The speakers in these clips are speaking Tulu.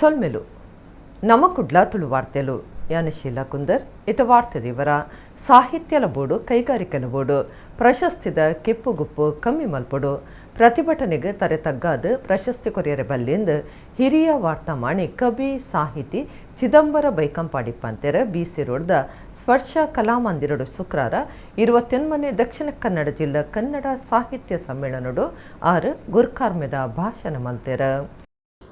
ಸೊಲ್ಮೆಲು ನಮ ಕುಡ್ಲ ತುಳು ವಾರ್ತೆಲು ಯಾನ ಶೀಲಾ ಕುಂದರ್ ಇತ ವಾರ್ತೆ ದೇವರ ಸಾಹಿತ್ಯಲ ಬೋಡು ಕೈಗಾರಿಕೆಲ ಬೋಡು ಪ್ರಶಸ್ತಿದ ಕೆಪ್ಪು ಗುಪ್ಪು ಕಮ್ಮಿ ಮಲ್ಪೊಡು ಪ್ರತಿಭಟನೆಗೆ ತರೆ ತಗ್ಗಾದು ಪ್ರಶಸ್ತಿ ಕೊರಿಯರೆ ಬಲ್ಲಿಂದು ಹಿರಿಯ ವಾರ್ತಾಮಾಣಿ ಕವಿ ಸಾಹಿತಿ ಚಿದಂಬರ ಬೈಕಂಪಾಡಿ ಪಂತೆರ ಬಿಸಿ ರೋಡ್ದ ಸ್ಪರ್ಶ ಕಲಾಮಂದಿರಡು ಶುಕ್ರಾರ 28ನೇ ದಕ್ಷಿಣ ಕನ್ನಡ ಜಿಲ್ಲಾ ಕನ್ನಡ ಸಾಹಿತ್ಯ ಸಮ್ಮೇಳನಡು 6 ಗುರ್ಕಾರ್ಮೆದ ಭಾಷಣ ಮಲ್ತೆರ.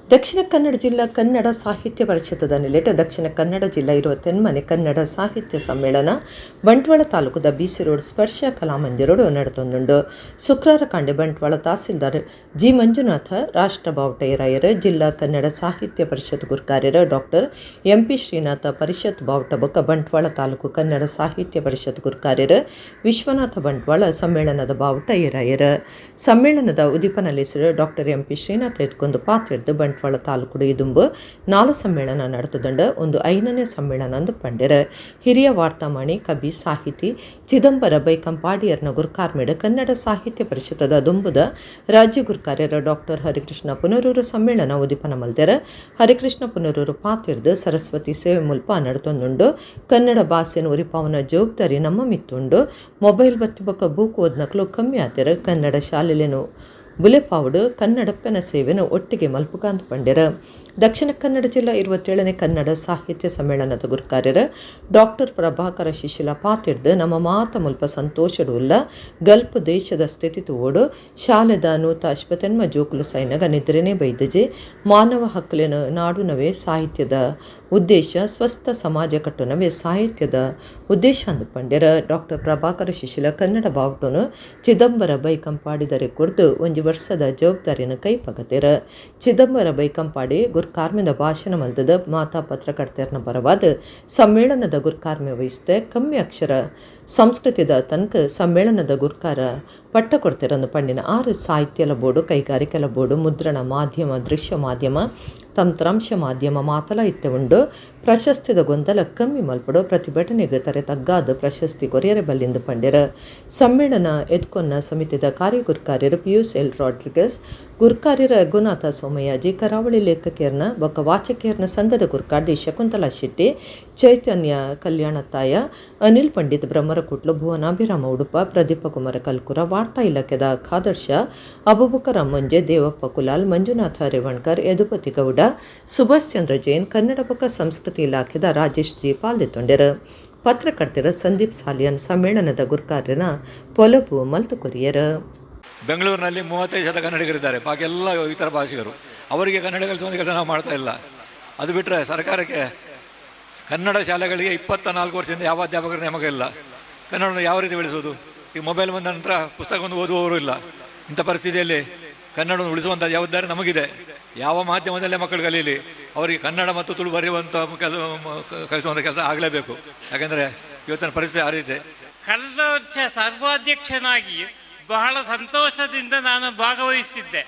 ದಕ್ಷಿಣ ಕನ್ನಡ ಜಿಲ್ಲಾ ಕನ್ನಡ ಸಾಹಿತ್ಯ ಪರಿಷತ್ತದ ನೆಲೆಟ ದಕ್ಷಿಣ ಕನ್ನಡ ಜಿಲ್ಲಾ 28ನೇ ಕನ್ನಡ ಸಾಹಿತ್ಯ ಸಮ್ಮೇಳನ ಬಂಟ್ವಾಳ ತಾಲೂಕುದ ಬಿಸಿ ರೋಡ್ ಸ್ಪರ್ಶ ಕಲಾಮಂದಿರಡು ನಡೆತೊಂದುಂಡು. ಶುಕ್ರಾರ ಕಾಂಡೆ ಬಂಟ್ವಾಳ ತಹಸೀಲ್ದಾರ್ ಜಿ ಮಂಜುನಾಥ ರಾಷ್ಟ್ರ ಬಾವುಟ ಜಿಲ್ಲಾ ಕನ್ನಡ ಸಾಹಿತ್ಯ ಪರಿಷತ್ ಗುರ್ಕಾರ್ಯರ ಡಾಕ್ಟರ್ ಎಂಪಿ ಶ್ರೀನಾಥ ಪರಿಷತ್ ಬಾವುಟ ಬೊಕ್ಕ ಬಂಟ್ವಾಳ ತಾಲೂಕು ಕನ್ನಡ ಸಾಹಿತ್ಯ ಪರಿಷತ್ ಗುರ್ಕಾರ್ಯರ ವಿಶ್ವನಾಥ ಬಂಟ್ವಾಳ ಸಮ್ಮೇಳನದ ಬಾವುಟ ಏರಾಯರ. ಸಮ್ಮೇಳನದ ಉದ್ದೀಪನಲೇಸರು ಡಾಕ್ಟರ್ ಎಂಪಿ ಶ್ರೀನಾಥ ಎತ್ಕೊಂಡು ಪಾತ್ರೆಡ್ದು ಬಂಟ್ವಾಳ ತಾಲೂಕು ಇದುಂಬು 4 ಸಮ್ಮೇಳನ ನಡೆತದಂಡ ಒಂದು 5ನೇ ಸಮ್ಮೇಳನ ಅಂದು ಪಂಡೆರ. ಹಿರಿಯ ವಾರ್ತಾಮಾಣಿ ಕವಿ ಸಾಹಿತಿ ಚಿದಂಬರ ಬೈಕಂಪಾಡಿಯರ್ನ ಗುರ್ಕಾರ್ಮೇಡ ಕನ್ನಡ ಸಾಹಿತ್ಯ ಪರಿಷತ್ತದ ದುಂಬುದ ರಾಜ್ಯ ಗುರ್ಕಾರ್ಯರ ಡಾಕ್ಟರ್ ಹರಿಕೃಷ್ಣ ಪುನರೂರು ಸಮ್ಮೇಳನ ಉದ್ದೀಪನ ಮಲ್ದೆರ. ಹರಿಕೃಷ್ಣ ಪುನರೂರು ಪಾತಿರ್ದು ಸರಸ್ವತಿ ಸೇವೆ ಮುಲ್ಪ ನಡೆತೊಂದುಂಡು. ಕನ್ನಡ ಭಾಷೆನ ಉರಿಪಾವನ ಜವಾಬ್ದಾರಿ ನಮ್ಮ ಮಿತ್ತುಂಡು. ಮೊಬೈಲ್ ಬತ್ತಿ ಬೊಕ್ಕ ಬೂಕು ಓದ್ನಕ್ಲು ಕಮ್ಮಿ ಆತೆರ. ಕನ್ನಡ ಶಾಲೆಲೇನು ಬುಲೆಪಾವುಡು ಕನ್ನಡಪ್ಪನ ಸೇವೆನ ಒಟ್ಟಿಗೆ ಮಲ್ಪುಗಾಂತ ಪಂಡೆರ. ದಕ್ಷಿಣ ಕನ್ನಡ ಜಿಲ್ಲಾ 27ನೇ ಕನ್ನಡ ಸಾಹಿತ್ಯ ಸಮ್ಮೇಳನದ ಗುರುಕಾರ್ಯರ ಡಾಕ್ಟರ್ ಪ್ರಭಾಕರ ಶಿಶಿಲ ಪಾತಿರ್ದು ನಮ್ಮ ಮಾತ ಮುಲ್ಪ ಸಂತೋಷಡುಲ್ಲ ಗಲ್ಪ್ ದೇಶದ ಸ್ಥಿತಿ ತೋಡು ಶಾಲೆದ ನೂತ ಅಶ್ಪತೆನ್ಮ ಜೋಕುಲು ಸೈನಗ ನಿದ್ರೆನೇ ಬೈದಜೆ ಮಾನವ ಹಕ್ಕುಲೇನು ನಾಡುನವೇ ಸಾಹಿತ್ಯದ ಉದ್ದೇಶ ಸ್ವಸ್ಥ ಸಮಾಜ ಕಟ್ಟುನವೇ ಸಾಹಿತ್ಯದ ಉದ್ದೇಶ ಅಂದು ಪಂಡೆರ. ಡಾಕ್ಟರ್ ಪ್ರಭಾಕರ ಶಿಶಿಲ ಕನ್ನಡ ಬಾವುಟನು ಚಿದಂಬರ ಬೈಕಂಪಾಡಿದರೆ ಕುರ್ದು ಒಂಜಿ ವರ್ಷದ ಜವಾಬ್ದಾರಿಯನ್ನು ಕೈಪಗತೆರ. ಚಿದಂಬರ ಬೈಕಂಪಾಡಿ ಗುರ್ಕಾರ್ಮೆದ ಭಾಷಣ ಮಲ್ದದ ಮಾತಾ ಪತ್ರಕರ್ತೆಯರ್ನ ಪರವಾದ ಸಮ್ಮೇಳನದ ಗುರ್ಕಾರ್ಮೆ ವಹಿಸಿದ ಕಮ್ಮಿ ಅಕ್ಷರ ಸಂಸ್ಕೃತಿದ ತನಕ ಸಮ್ಮೇಳನದ ಗುರ್ಕಾರ ಪಟ್ಟ ಕೊಡ್ತಿರನ್ನು ಪಂಡಿನ 6 ಸಾಹಿತ್ಯಲ ಬೋರ್ಡು, ಕೈಗಾರಿಕೆಲ ಬೋರ್ಡು, ಮುದ್ರಣ ಮಾಧ್ಯಮ, ದೃಶ್ಯ ಮಾಧ್ಯಮ, ತಂತ್ರಾಂಶ ಮಾಧ್ಯಮ ಮಾತಲ ಇತ್ತೆ ಉಂಡು. ಪ್ರಶಸ್ತಿದ ಗೊಂದಲ ಕಮ್ಮಿ ಮಲ್ಪಡು ಪ್ರತಿಭಟನೆಗೆ ತರೆ ತಗ್ಗಾದ ಪ್ರಶಸ್ತಿ ಕೊರಿಯರೆ ಬಲ್ಲಿಂದು ಪಂಡೆರ. ಸಮ್ಮೇಳನ ಎದ್ಕೊನ್ನ ಸಮಿತಿದ ಕಾರ್ಯಗುರ್ಕಾರ್ಯರು ಪಿಯೂಸ್ ಎಲ್ ರಾಡ್ರಿಗಸ್, ಗುರ್ಕಾರ್ಯರ ರಘುನಾಥ ಸೋಮಯಾಜಿ, ಕರಾವಳಿ ಲೇಖಕಿಯರ್ನ ಬೊಕ್ಕ ವಾಚಕಿಯರ್ನ ಸಂಘದ ಗುರ್ಕಾರ್ದಿ ಶಕುಂತಲಾ ಶೆಟ್ಟಿ, ಚೈತನ್ಯ ಕಲ್ಯಾಣತ್ತಾಯ, ಅನಿಲ್ ಪಂಡಿತ್ ಬ್ರಹ್ಮರಕುಟ್ಲು, ಭುವನಾಭಿರಾಮ ಉಡುಪ, ಪ್ರದೀಪ ಕುಮಾರ ಕಲ್ಕುರ, ವಾರ್ತಾ ಇಲಾಖೆದ ಖಾದರ್ಶ ಅಬುಬಕರ ಮುಂಜೆ, ದೇವಪ್ಪ ಕುಲಾಲ್, ಮಂಜುನಾಥ ರೇವಣ್ಕರ್, ಯದುಪತಿ ಗೌಡ, ಸುಭಾಷ್ ಚಂದ್ರ ಜೈನ್, ಕನ್ನಡ ಬೊಕ್ಕ ಸಂಸ್ಕೃತಿ ಇಲಾಖೆದ ರಾಜೇಶ್ ಜಿ ಪಾಲ್ದೆತ್ತೊಂಡೆರು. ಪತ್ರಕರ್ತರ ಸಂದೀಪ್ ಸಾಲಿಯನ್ ಸಮ್ಮೇಳನದ ಗುರ್ಕಾರ್ಯನ ಪೊಲಬು ಮಲ್ತು ಕೊರಿಯರ್. ಬೆಂಗಳೂರಿನಲ್ಲಿ 35% ಕನ್ನಡಿಗರಿದ್ದಾರೆ, ಬಾಕಿ ಎಲ್ಲ ಇತರ ಭಾಷಿಗರು. ಅವರಿಗೆ ಕನ್ನಡ ಕಲಿಸುವಂಥ ಕೆಲಸ ನಾವು ಮಾಡ್ತಾ ಇಲ್ಲ. ಅದು ಬಿಟ್ಟರೆ ಸರ್ಕಾರಕ್ಕೆ ಕನ್ನಡ ಶಾಲೆಗಳಿಗೆ 24 ವರ್ಷದಿಂದ ಯಾವ ಅಧ್ಯಾಪಕರ ನೇಮಕ ಇಲ್ಲ. ಕನ್ನಡವನ್ನು ಯಾವ ರೀತಿ ಬೆಳೆಸೋದು? ಈಗ ಮೊಬೈಲ್ ಬಂದ ನಂತರ ಪುಸ್ತಕವನ್ನು ಓದುವವರು ಇಲ್ಲ. ಇಂಥ ಪರಿಸ್ಥಿತಿಯಲ್ಲಿ ಕನ್ನಡವನ್ನು ಉಳಿಸುವಂಥ ಜವಾಬ್ದಾರಿ ನಮಗಿದೆ. ಯಾವ ಮಾಧ್ಯಮದಲ್ಲೇ ಮಕ್ಕಳು ಕಲೀಲಿ, ಅವರಿಗೆ ಕನ್ನಡ ಮತ್ತು ತುಳು ಬರೆಯುವಂಥ ಕೆಲಸ ಕಲಿಸುವಂಥ ಕೆಲಸ ಆಗಲೇಬೇಕು. ಯಾಕೆಂದರೆ ಇವತ್ತಿನ ಪರಿಸ್ಥಿತಿ ಆ ರೀತಿ. ಕಳೆದ ವರ್ಷ ಸರ್ವಾಧ್ಯಕ್ಷನಾಗಿ ಬಹಳ ಸಂತೋಷದಿಂದ ನಾನು ಭಾಗವಹಿಸಿದ್ದೆ.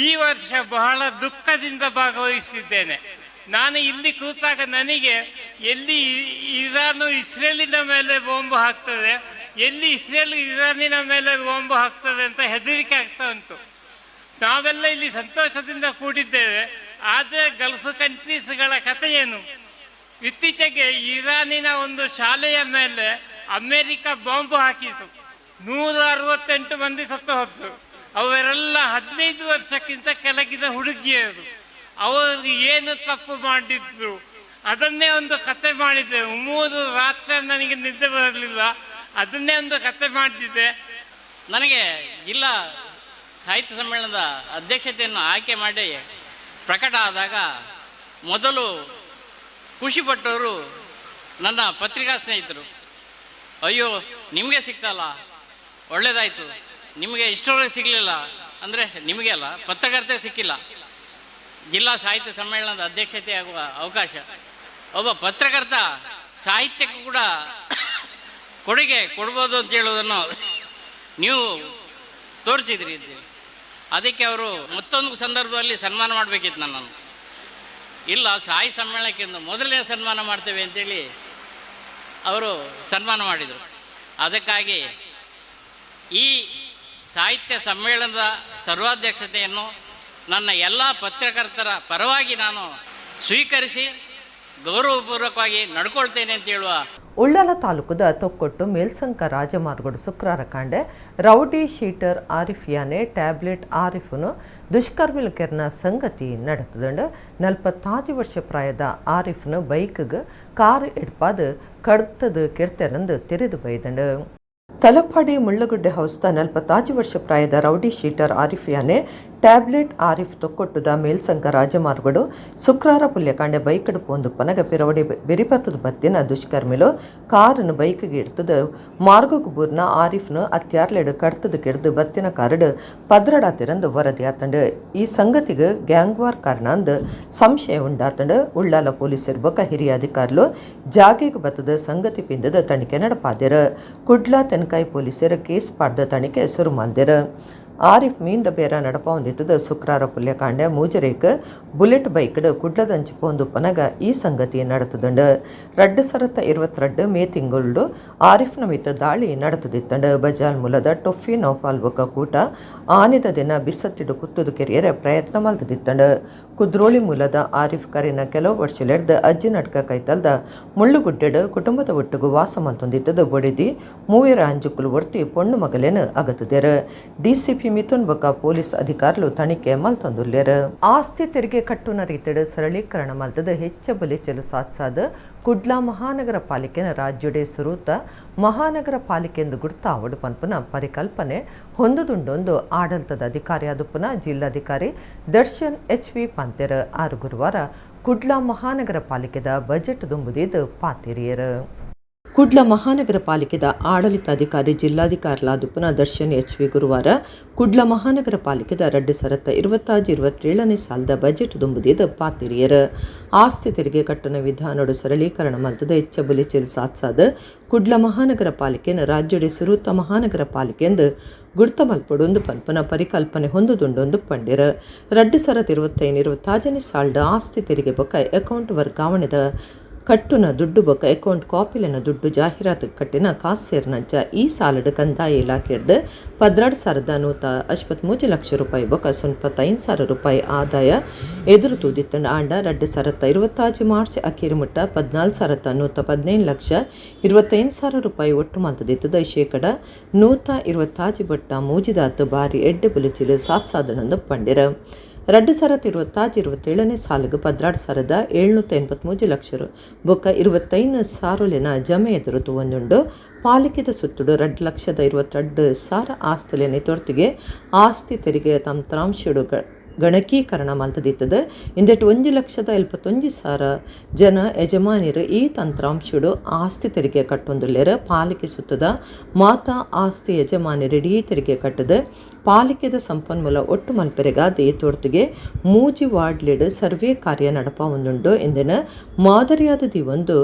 ಈ ವರ್ಷ ಬಹಳ ದುಃಖದಿಂದ ಭಾಗವಹಿಸಿದ್ದೇನೆ. ನಾನು ಇಲ್ಲಿ ಕೂತಾಗ ನನಗೆ ಎಲ್ಲಿ ಇರಾನು ಇಸ್ರೇಲಿನ ಮೇಲೆ ಬಾಂಬ್ ಹಾಕ್ತದೆ, ಎಲ್ಲಿ ಇಸ್ರೇಲ್ ಇರಾನಿನ ಮೇಲೆ ಬಾಂಬ್ ಹಾಕ್ತದೆ ಅಂತ ಹೆದರಿಕೆ ಆಗ್ತಾ ಉಂಟು. ನಾವೆಲ್ಲ ಇಲ್ಲಿ ಸಂತೋಷದಿಂದ ಕೂಡಿದ್ದೇವೆ, ಆದರೆ ಗಲ್ಫ್ ಕಂಟ್ರೀಸ್ಗಳ ಕಥೆ ಏನು? ಇತ್ತೀಚೆಗೆ ಇರಾನಿನ ಒಂದು ಶಾಲೆಯ ಮೇಲೆ ಅಮೆರಿಕ ಬಾಂಬ್ ಹಾಕಿತು. 168 ಮಂದಿ ಸತ್ತು ಹೋದ್ರು. ಅವರೆಲ್ಲ 15 ವರ್ಷಕ್ಕಿಂತ ಕೆಳಗಿನ ಹುಡುಗಿಯರು. ಅವರು ಏನು ತಪ್ಪು ಮಾಡಿದ್ರು ಅದನ್ನೇ ಒಂದು ಕತೆ ಮಾಡಿದ್ದೆ. 3 ರಾತ್ರಿ ನನಗೆ ನಿದ್ದೆ ಬರಲಿಲ್ಲ, ಅದನ್ನೇ ಒಂದು ಕತೆ ಮಾಡಿದ್ದೆ. ನನಗೆ ಜಿಲ್ಲಾ ಸಾಹಿತ್ಯ ಸಮ್ಮೇಳನದ ಅಧ್ಯಕ್ಷತೆಯನ್ನು ಆಯ್ಕೆ ಮಾಡಿ ಪ್ರಕಟ ಆದಾಗ ಮೊದಲು ಖುಷಿಪಟ್ಟವರು ನನ್ನ ಪತ್ರಿಕಾ ಸ್ನೇಹಿತರು. ಅಯ್ಯೋ, ನಿಮಗೆ ಸಿಗ್ತಲ್ಲ, ಒಳ್ಳೆಯದಾಯಿತು, ನಿಮಗೆ ಇಷ್ಟರವರೆಗೆ ಸಿಗಲಿಲ್ಲ ಅಂದರೆ ನಿಮಗೆ ಅಲ್ಲ, ಪತ್ರಕರ್ತೆ ಸಿಕ್ಕಿಲ್ಲ. ಜಿಲ್ಲಾ ಸಾಹಿತ್ಯ ಸಮ್ಮೇಳನದ ಅಧ್ಯಕ್ಷತೆ ಆಗುವ ಅವಕಾಶ, ಒಬ್ಬ ಪತ್ರಕರ್ತ ಸಾಹಿತ್ಯಕ್ಕೂ ಕೂಡ ಕೊಡುಗೆ ಕೊಡ್ಬೋದು ಅಂತ ಹೇಳೋದನ್ನು ನೀವು ತೋರಿಸಿದ್ರಿ ಅಂತೇಳಿ. ಅದಕ್ಕೆ ಅವರು ಮತ್ತೊಂದು ಸಂದರ್ಭದಲ್ಲಿ ಸನ್ಮಾನ ಮಾಡಬೇಕಿತ್ತು ನನ್ನನ್ನು. ಇಲ್ಲ, ಸಾಹಿತ್ಯ ಸಮ್ಮೇಳನಕ್ಕೆ ಮೊದಲನೇ ಸನ್ಮಾನ ಮಾಡ್ತೇವೆ ಅಂತೇಳಿ ಅವರು ಸನ್ಮಾನ ಮಾಡಿದರು. ಅದಕ್ಕಾಗಿ ಈ ಸಾಹಿತ್ಯ ಸಮ್ಮೇಳನದ ಸರ್ವಾಧ್ಯಕ್ಷತೆಯನ್ನು ನನ್ನ ಎಲ್ಲ ಪತ್ರಕರ್ತರ ಪರವಾಗಿ ನಾನು ಸ್ವೀಕರಿಸಿ ಗೌರವಪೂರ್ವಕವಾಗಿ ನಡ್ಕೊಳ್ತೇನೆ ಅಂತ ಹೇಳುವ. ಉಳ್ಳಾಲ ತಾಲೂಕುದ ತೊಕ್ಕೊಟ್ಟು ಮೇಲ್ಸಂಕ ರಾಜಮಾರ್ಗಡು ಶುಕ್ರಾರ ಕಾಂಡೆ ರೌಡಿ ಶೀಟರ್ ಆರಿಫ್ ಯಾನೆ ಟ್ಯಾಬ್ಲೆಟ್ ಆರಿಫ್ನು ದುಷ್ಕರ್ಮಿಲು ಕೆರ್ನ ಸಂಗತಿ ನಡೆತದಂಡು. 45 ವರ್ಷ ಪ್ರಾಯದ ಆರಿಫ್ನು ಬೈಕ್ಗ್ ಕಾರು ಎಡ್ಪಾದು ಕಡ್ತದು ಕೆಡ್ತೆರಂದು ತೆರೆದು ಬೈದಂಡು. ತಲಪಾಡಿ ಮುಳ್ಳಗುಡ್ಡೆ ಹೌಸ್ದ 45 ವರ್ಷ ಪ್ರಾಯದ ರೌಡಿ ಶೀಟರ್ ಆರಿಫ್ ಯಾನೆ ಟ್ಯಾಬ್ಲೆಟ್ ಆರಿಫ್ ತೊಕ್ಕೊಟ್ಟುದ ಮೇಲ್ಸಂಕ ರಾಜಮಾರ್ಗಡು ಶುಕ್ರಾರ ಪುಲ್ಯಕಾಂಡೆ ಬೈಕಡು ಪೋಂದು ಪನಗ ಪಿರವಡಿ ಬೆರಿಪತ್ತದ ಬತ್ತಿನ ದುಷ್ಕರ್ಮಿಲು ಕಾರನ್ನು ಬೈಕ್ಗೆ ಇಡ್ತದ ಮಾರ್ಗకు ಬೂರ್ನ ಆರಿಫ್ನು ಅತ್ಯಾರ್ಲೆಡು ಕಡ್ತದ ಕೆಡ್ದು ಬತ್ತಿನ ಕಾರಡು ಪದ್ರಡಾತಿರಂದು ವರದಿ ಆತಂಡು. ಈ ಸಂಗತಿಗೆ ಗ್ಯಾಂಗ್ ವಾರ್ ಕಾರಣ ಅಂದು ಸಂಶಯ ಉಂಡಾತಂಡು. ಉಳ್ಳಾಲ ಪೊಲೀಸರು ಬೊಕ್ಕ ಹಿರಿಯ ಅಧಿಕಾರಿಲು ಜಾಗೆಗೆ ಬತ್ತದ ಸಂಗತಿ ಪಿಂದದ ತನಿಖೆ ನಡಪಾದಿರು. ಕುಡ್ಲ ತೆನ್ಕಾಯಿ ಪೊಲೀಸರು ಕೇಸ್ ಪಾಡ್ದ ತನಿಖೆ ಶುರು ಮಾಡಿದರು. ಆರಿಫ್ ಮೀಂದ ಬೇರ ನಡಪೊಂದಿತ್ತದ ಶುಕ್ರಾರ ಪುಲ್ಯಕಾಂಡೆ ಮೂಜರೇಕ್ ಬುಲೆಟ್ ಬೈಕ್ಡ್ ಕುಡ್ಲದಂಚಿ ಪೋಂದು ಪನಗ ಈ ಸಂಗತಿ ನಡೆತದಂಡು. 2022 ಮೇ ತಿಂಗಳು ಆರಿಫ್ನ ಮಿತ್ತ ದಾಳಿ ನಡೆತದಿತ್ತಂಡು. ಬಜಾಲ್ ಮೂಲದ ಟೊಫಿ ನೌಫಾಲ್ ಬೊಕ್ಕ ಕೂಟ ಆನಿದ ದಿನ ಬಿಸತ್ತಿಡು ಕುತ್ತುದು ಕೆರಿಯರೆ ಪ್ರಯತ್ನ ಮಲ್ತದಿತ್ತಂಡು. ಕುದ್ರೋಳಿ ಮೂಲದ ಆರಿಫ್ ಕರಿನ ಕೆಲವು ವರ್ಷಲೆಡ್ದು ಅಜ್ಜಿ ನಡ್ಕ ಕೈತಲ್ದ ಮುಳ್ಳುಗುಡ್ಡೆಡು ಕುಟುಂಬದ ಒಟ್ಟುಗು ವಾಸ ಮಲ್ತೊಂದಿತ್ತದ ಬೊಡಿದಿ ಮೂವೆರ ಅಂಜುಕುಲು ಒರ್ತಿ ಪೊಣ್ಣು ಮಗಲೇನು ಅಗತದೆರು. ಡಿಸಿಪಿ ಮಿಥುನ್ ಬೊಕ್ಕ ಪೊಲೀಸ್ ಅಧಿಕಾರಿಲು ತನಿಖೆ ಮಲ್ತೊಂದುಲ್ಲೆರು. ಆಸ್ತಿ ತೆರಿಗೆ ಕಟ್ಟುನ ರೀತಿಡು ಸರಳೀಕರಣ ಮಲ್ತದ ಹೆಚ್ಚ ಬಲಿಚಲು ಸಾತ್ಸಾದ ಕುಡ್ಲ ಮಹಾನಗರ ಪಾಲಿಕೆನ ರಾಜ್ಯಡೆ ಸುರೂತ ಮಹಾನಗರ ಪಾಲಿಕೆ ಎಂದು ಗುರ್ತಾವಡು ಪನ್ಪುನ ಪರಿಕಲ್ಪನೆ ಹೊಂದುದುಂಡೊಂದು ಆಡಳಿತದ ಅಧಿಕಾರಿ ಆದುಪ್ಪುನ ಜಿಲ್ಲಾಧಿಕಾರಿ ದರ್ಶನ್ ಎಚ್ ವಿ ಪಂತೆರ್ ಆರು ಗುರುವಾರ ಕುಡ್ಲ ಮಹಾನಗರ ಪಾಲಿಕೆದ ಬಜೆಟ್ ದುಂಬುದಿದ್ದು ಪಾತಿರಿಯರು. ಕುಡ್ಲ ಮಹಾನಗರ ಪಾಲಿಕೆದ ಆಡಳಿತಾಧಿಕಾರಿ ಜಿಲ್ಲಾಧಿಕಾರಿಲಾದುಪ್ಪುನ ದರ್ಶನ್ ಎಚ್ ವಿ ಗುರುವಾರ ಕುಡ್ಲ ಮಹಾನಗರ ಪಾಲಿಕೆದ 2026-27ನೇ ಸಾಲದ ಬಜೆಟ್ ದುಂಬುದಿದ್ದು ಪಾತಿರಿಯರು. ಆಸ್ತಿ ತೆರಿಗೆ ಕಟ್ಟಣ ವಿಧಾನಡು ಸರಳೀಕರಣ ಮಲ್ತದ ಹೆಚ್ಚ ಬುಲಿಚೆಲ್ ಸಾತ್ಸಾದ ಕುಡ್ಲ ಮಹಾನಗರ ಪಾಲಿಕೆನ ರಾಜ್ಯಡೆ ಸುರೂತ ಮಹಾನಗರ ಪಾಲಿಕೆ ಎಂದು ಗುರ್ತ ಮಲ್ಪಡೊಂದು ಪನ್ಪನ ಪರಿಕಲ್ಪನೆ ಹೊಂದುದುಂಡೊಂದು ಪಂಡಿರ. 2025-26ನೇ ಸಾಲ್ದ ಆಸ್ತಿ ತೆರಿಗೆ ಬೊಕ್ಕ ಅಕೌಂಟ್ ವರ್ಗಾವಣೆದ ಕಟ್ಟುನ ದುಡ್ಡು ಬೊಕ್ಕ ಅಕೌಂಟ್ ಕಾಪಿಲಿನ ದುಡ್ಡು ಜಾಹೀರಾತು ಕಟ್ಟಿನ ಕಾಸೇರ್ನಂಚ ಈ ಸಾಲಡು ಕಂದಾಯ ಇಲಾಖೆರ್ದು 12,153 ಲಕ್ಷ ರೂಪಾಯಿ ಬೊಕ್ಕ 05,000 ರೂಪಾಯಿ ಆದಾಯ ಎದುರು ತೂದಿತ್ತಂಡ. ಆಂಡ 2026 ಮಾರ್ಚ್ ಅಖೀರು ಮುಟ್ಟ 14,115 ಲಕ್ಷ 25,000 ರೂಪಾಯಿ ಒಟ್ಟು ಮಲ್ತದಿತ್ತದ 126% ಬಟ್ಟ ಮೂಜಿದಾತು ಬಾರಿ ಎಡ್ಡೆ ಬುಲಿಚಿಲು ಸಾತ್ಸಾದನಂದು ಪಂಡಿರ. 2026-27ನೇ ಸಾಲಿಗೆ 12,783 ಲಕ್ಷ ಬೊಕ್ಕ 25,000 ಜಮೆ ಎದುರು ಒಂದುಂಡು. ಪಾಲಿಕೆದ ಸುತ್ತುಡು 2,22,000 ಆಸ್ತಿಲೆನೆ ತೊರ್ತಿಗೆ ಆಸ್ತಿ ತೆರಿಗೆ ತಂತ್ರಾಂಶಡು ಗಣಕೀಕರಣ ಮಲ್ತದಿತ್ತದ. ಇಂದೆಟ್ 1,71,000 ಜನ ಯಜಮಾನಿರು ಈ ತಂತ್ರಾಂಶಡು ಆಸ್ತಿ ತೆರಿಗೆ ಕಟ್ಟೊಂದುಲ್ಲೆರ್. ಪಾಲಿಕೆ ಸುತ್ತದ ಮಾತಾ ಆಸ್ತಿ ಯಜಮಾನಿರು ಈ ತೆರಿಗೆ ಕಟ್ಟದ ಪಾಲಿಕೆದ ಸಂಪನ್ಮೂಲ ಒಟ್ಟು ಮಲ್ಪೆರೆಗಾದ ತೋರ್ತಿಗೆ ಮೂಜಿ ವಾರ್ಡ್ಲೆಡ್ ಸರ್ವೆ ಕಾರ್ಯ ನಡಪ ಒಂದುಂಡು. ಇಂದಿನ ಮಾದರಿಯಾದದಿ ಒಂದು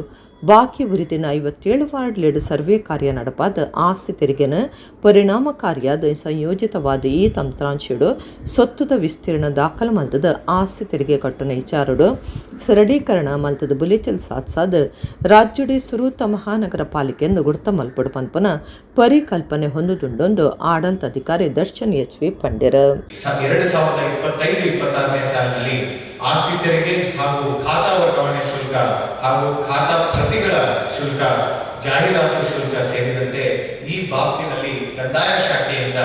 ಬಾಕಿ ಉರಿದಿನ 57 ವಾರ್ಡ್ಲೆಡ್ ಸರ್ವೆ ಕಾರ್ಯ ನಡಪಾದ ಆಸ್ತಿ ತೆರಿಗೆನ ಪರಿಣಾಮಕಾರಿಯಾದ ಸಂಯೋಜಿತವಾದ ಈ ತಂತ್ರಾಂಶಡು ಸೊತ್ತುದ ವಿಸ್ತೀರ್ಣ ದಾಖಲು ಮಲ್ತದ ಆಸ್ತಿ ತೆರಿಗೆ ಕಟ್ಟುನ ವಿಚಾರಡು ಸರಳೀಕರಣ ಮಲ್ತದ ಬುಲೆಚಲ್ ಸಾತ್ಸಾದ ರಾಜ್ಯಡೆ ಸುರೂತ ಮಹಾನಗರ ಪಾಲಿಕೆಯನ್ನು ಗುರ್ತ ಮಲ್ಪಡು ಪನ್ಪನ ಪರಿಕಲ್ಪನೆ ಹೊಂದುದುಂಡೊಂದು ಆಡಳಿತಾಧಿಕಾರಿ ದರ್ಶನ್ ಎಚ್ ವಿ ಪಂಡಿರ. 2025-26ನೇ ಸಾಲಿನಲ್ಲಿ ಆಸ್ತಿ ತೆರಿಗೆ ಹಾಗೂ ಖಾತಾ ವರ್ಗಾವಣೆ ಶುಲ್ಕ ಹಾಗೂ ಖಾತಾ ಪ್ರತಿಗಳ ಶುಲ್ಕ, ಜಾಹೀರಾತು ಶುಲ್ಕ ಸೇರಿದಂತೆ ಈ ಬಾಬ್ತಿನಲ್ಲಿ ಕಂದಾಯ ಶಾಖೆಯಿಂದ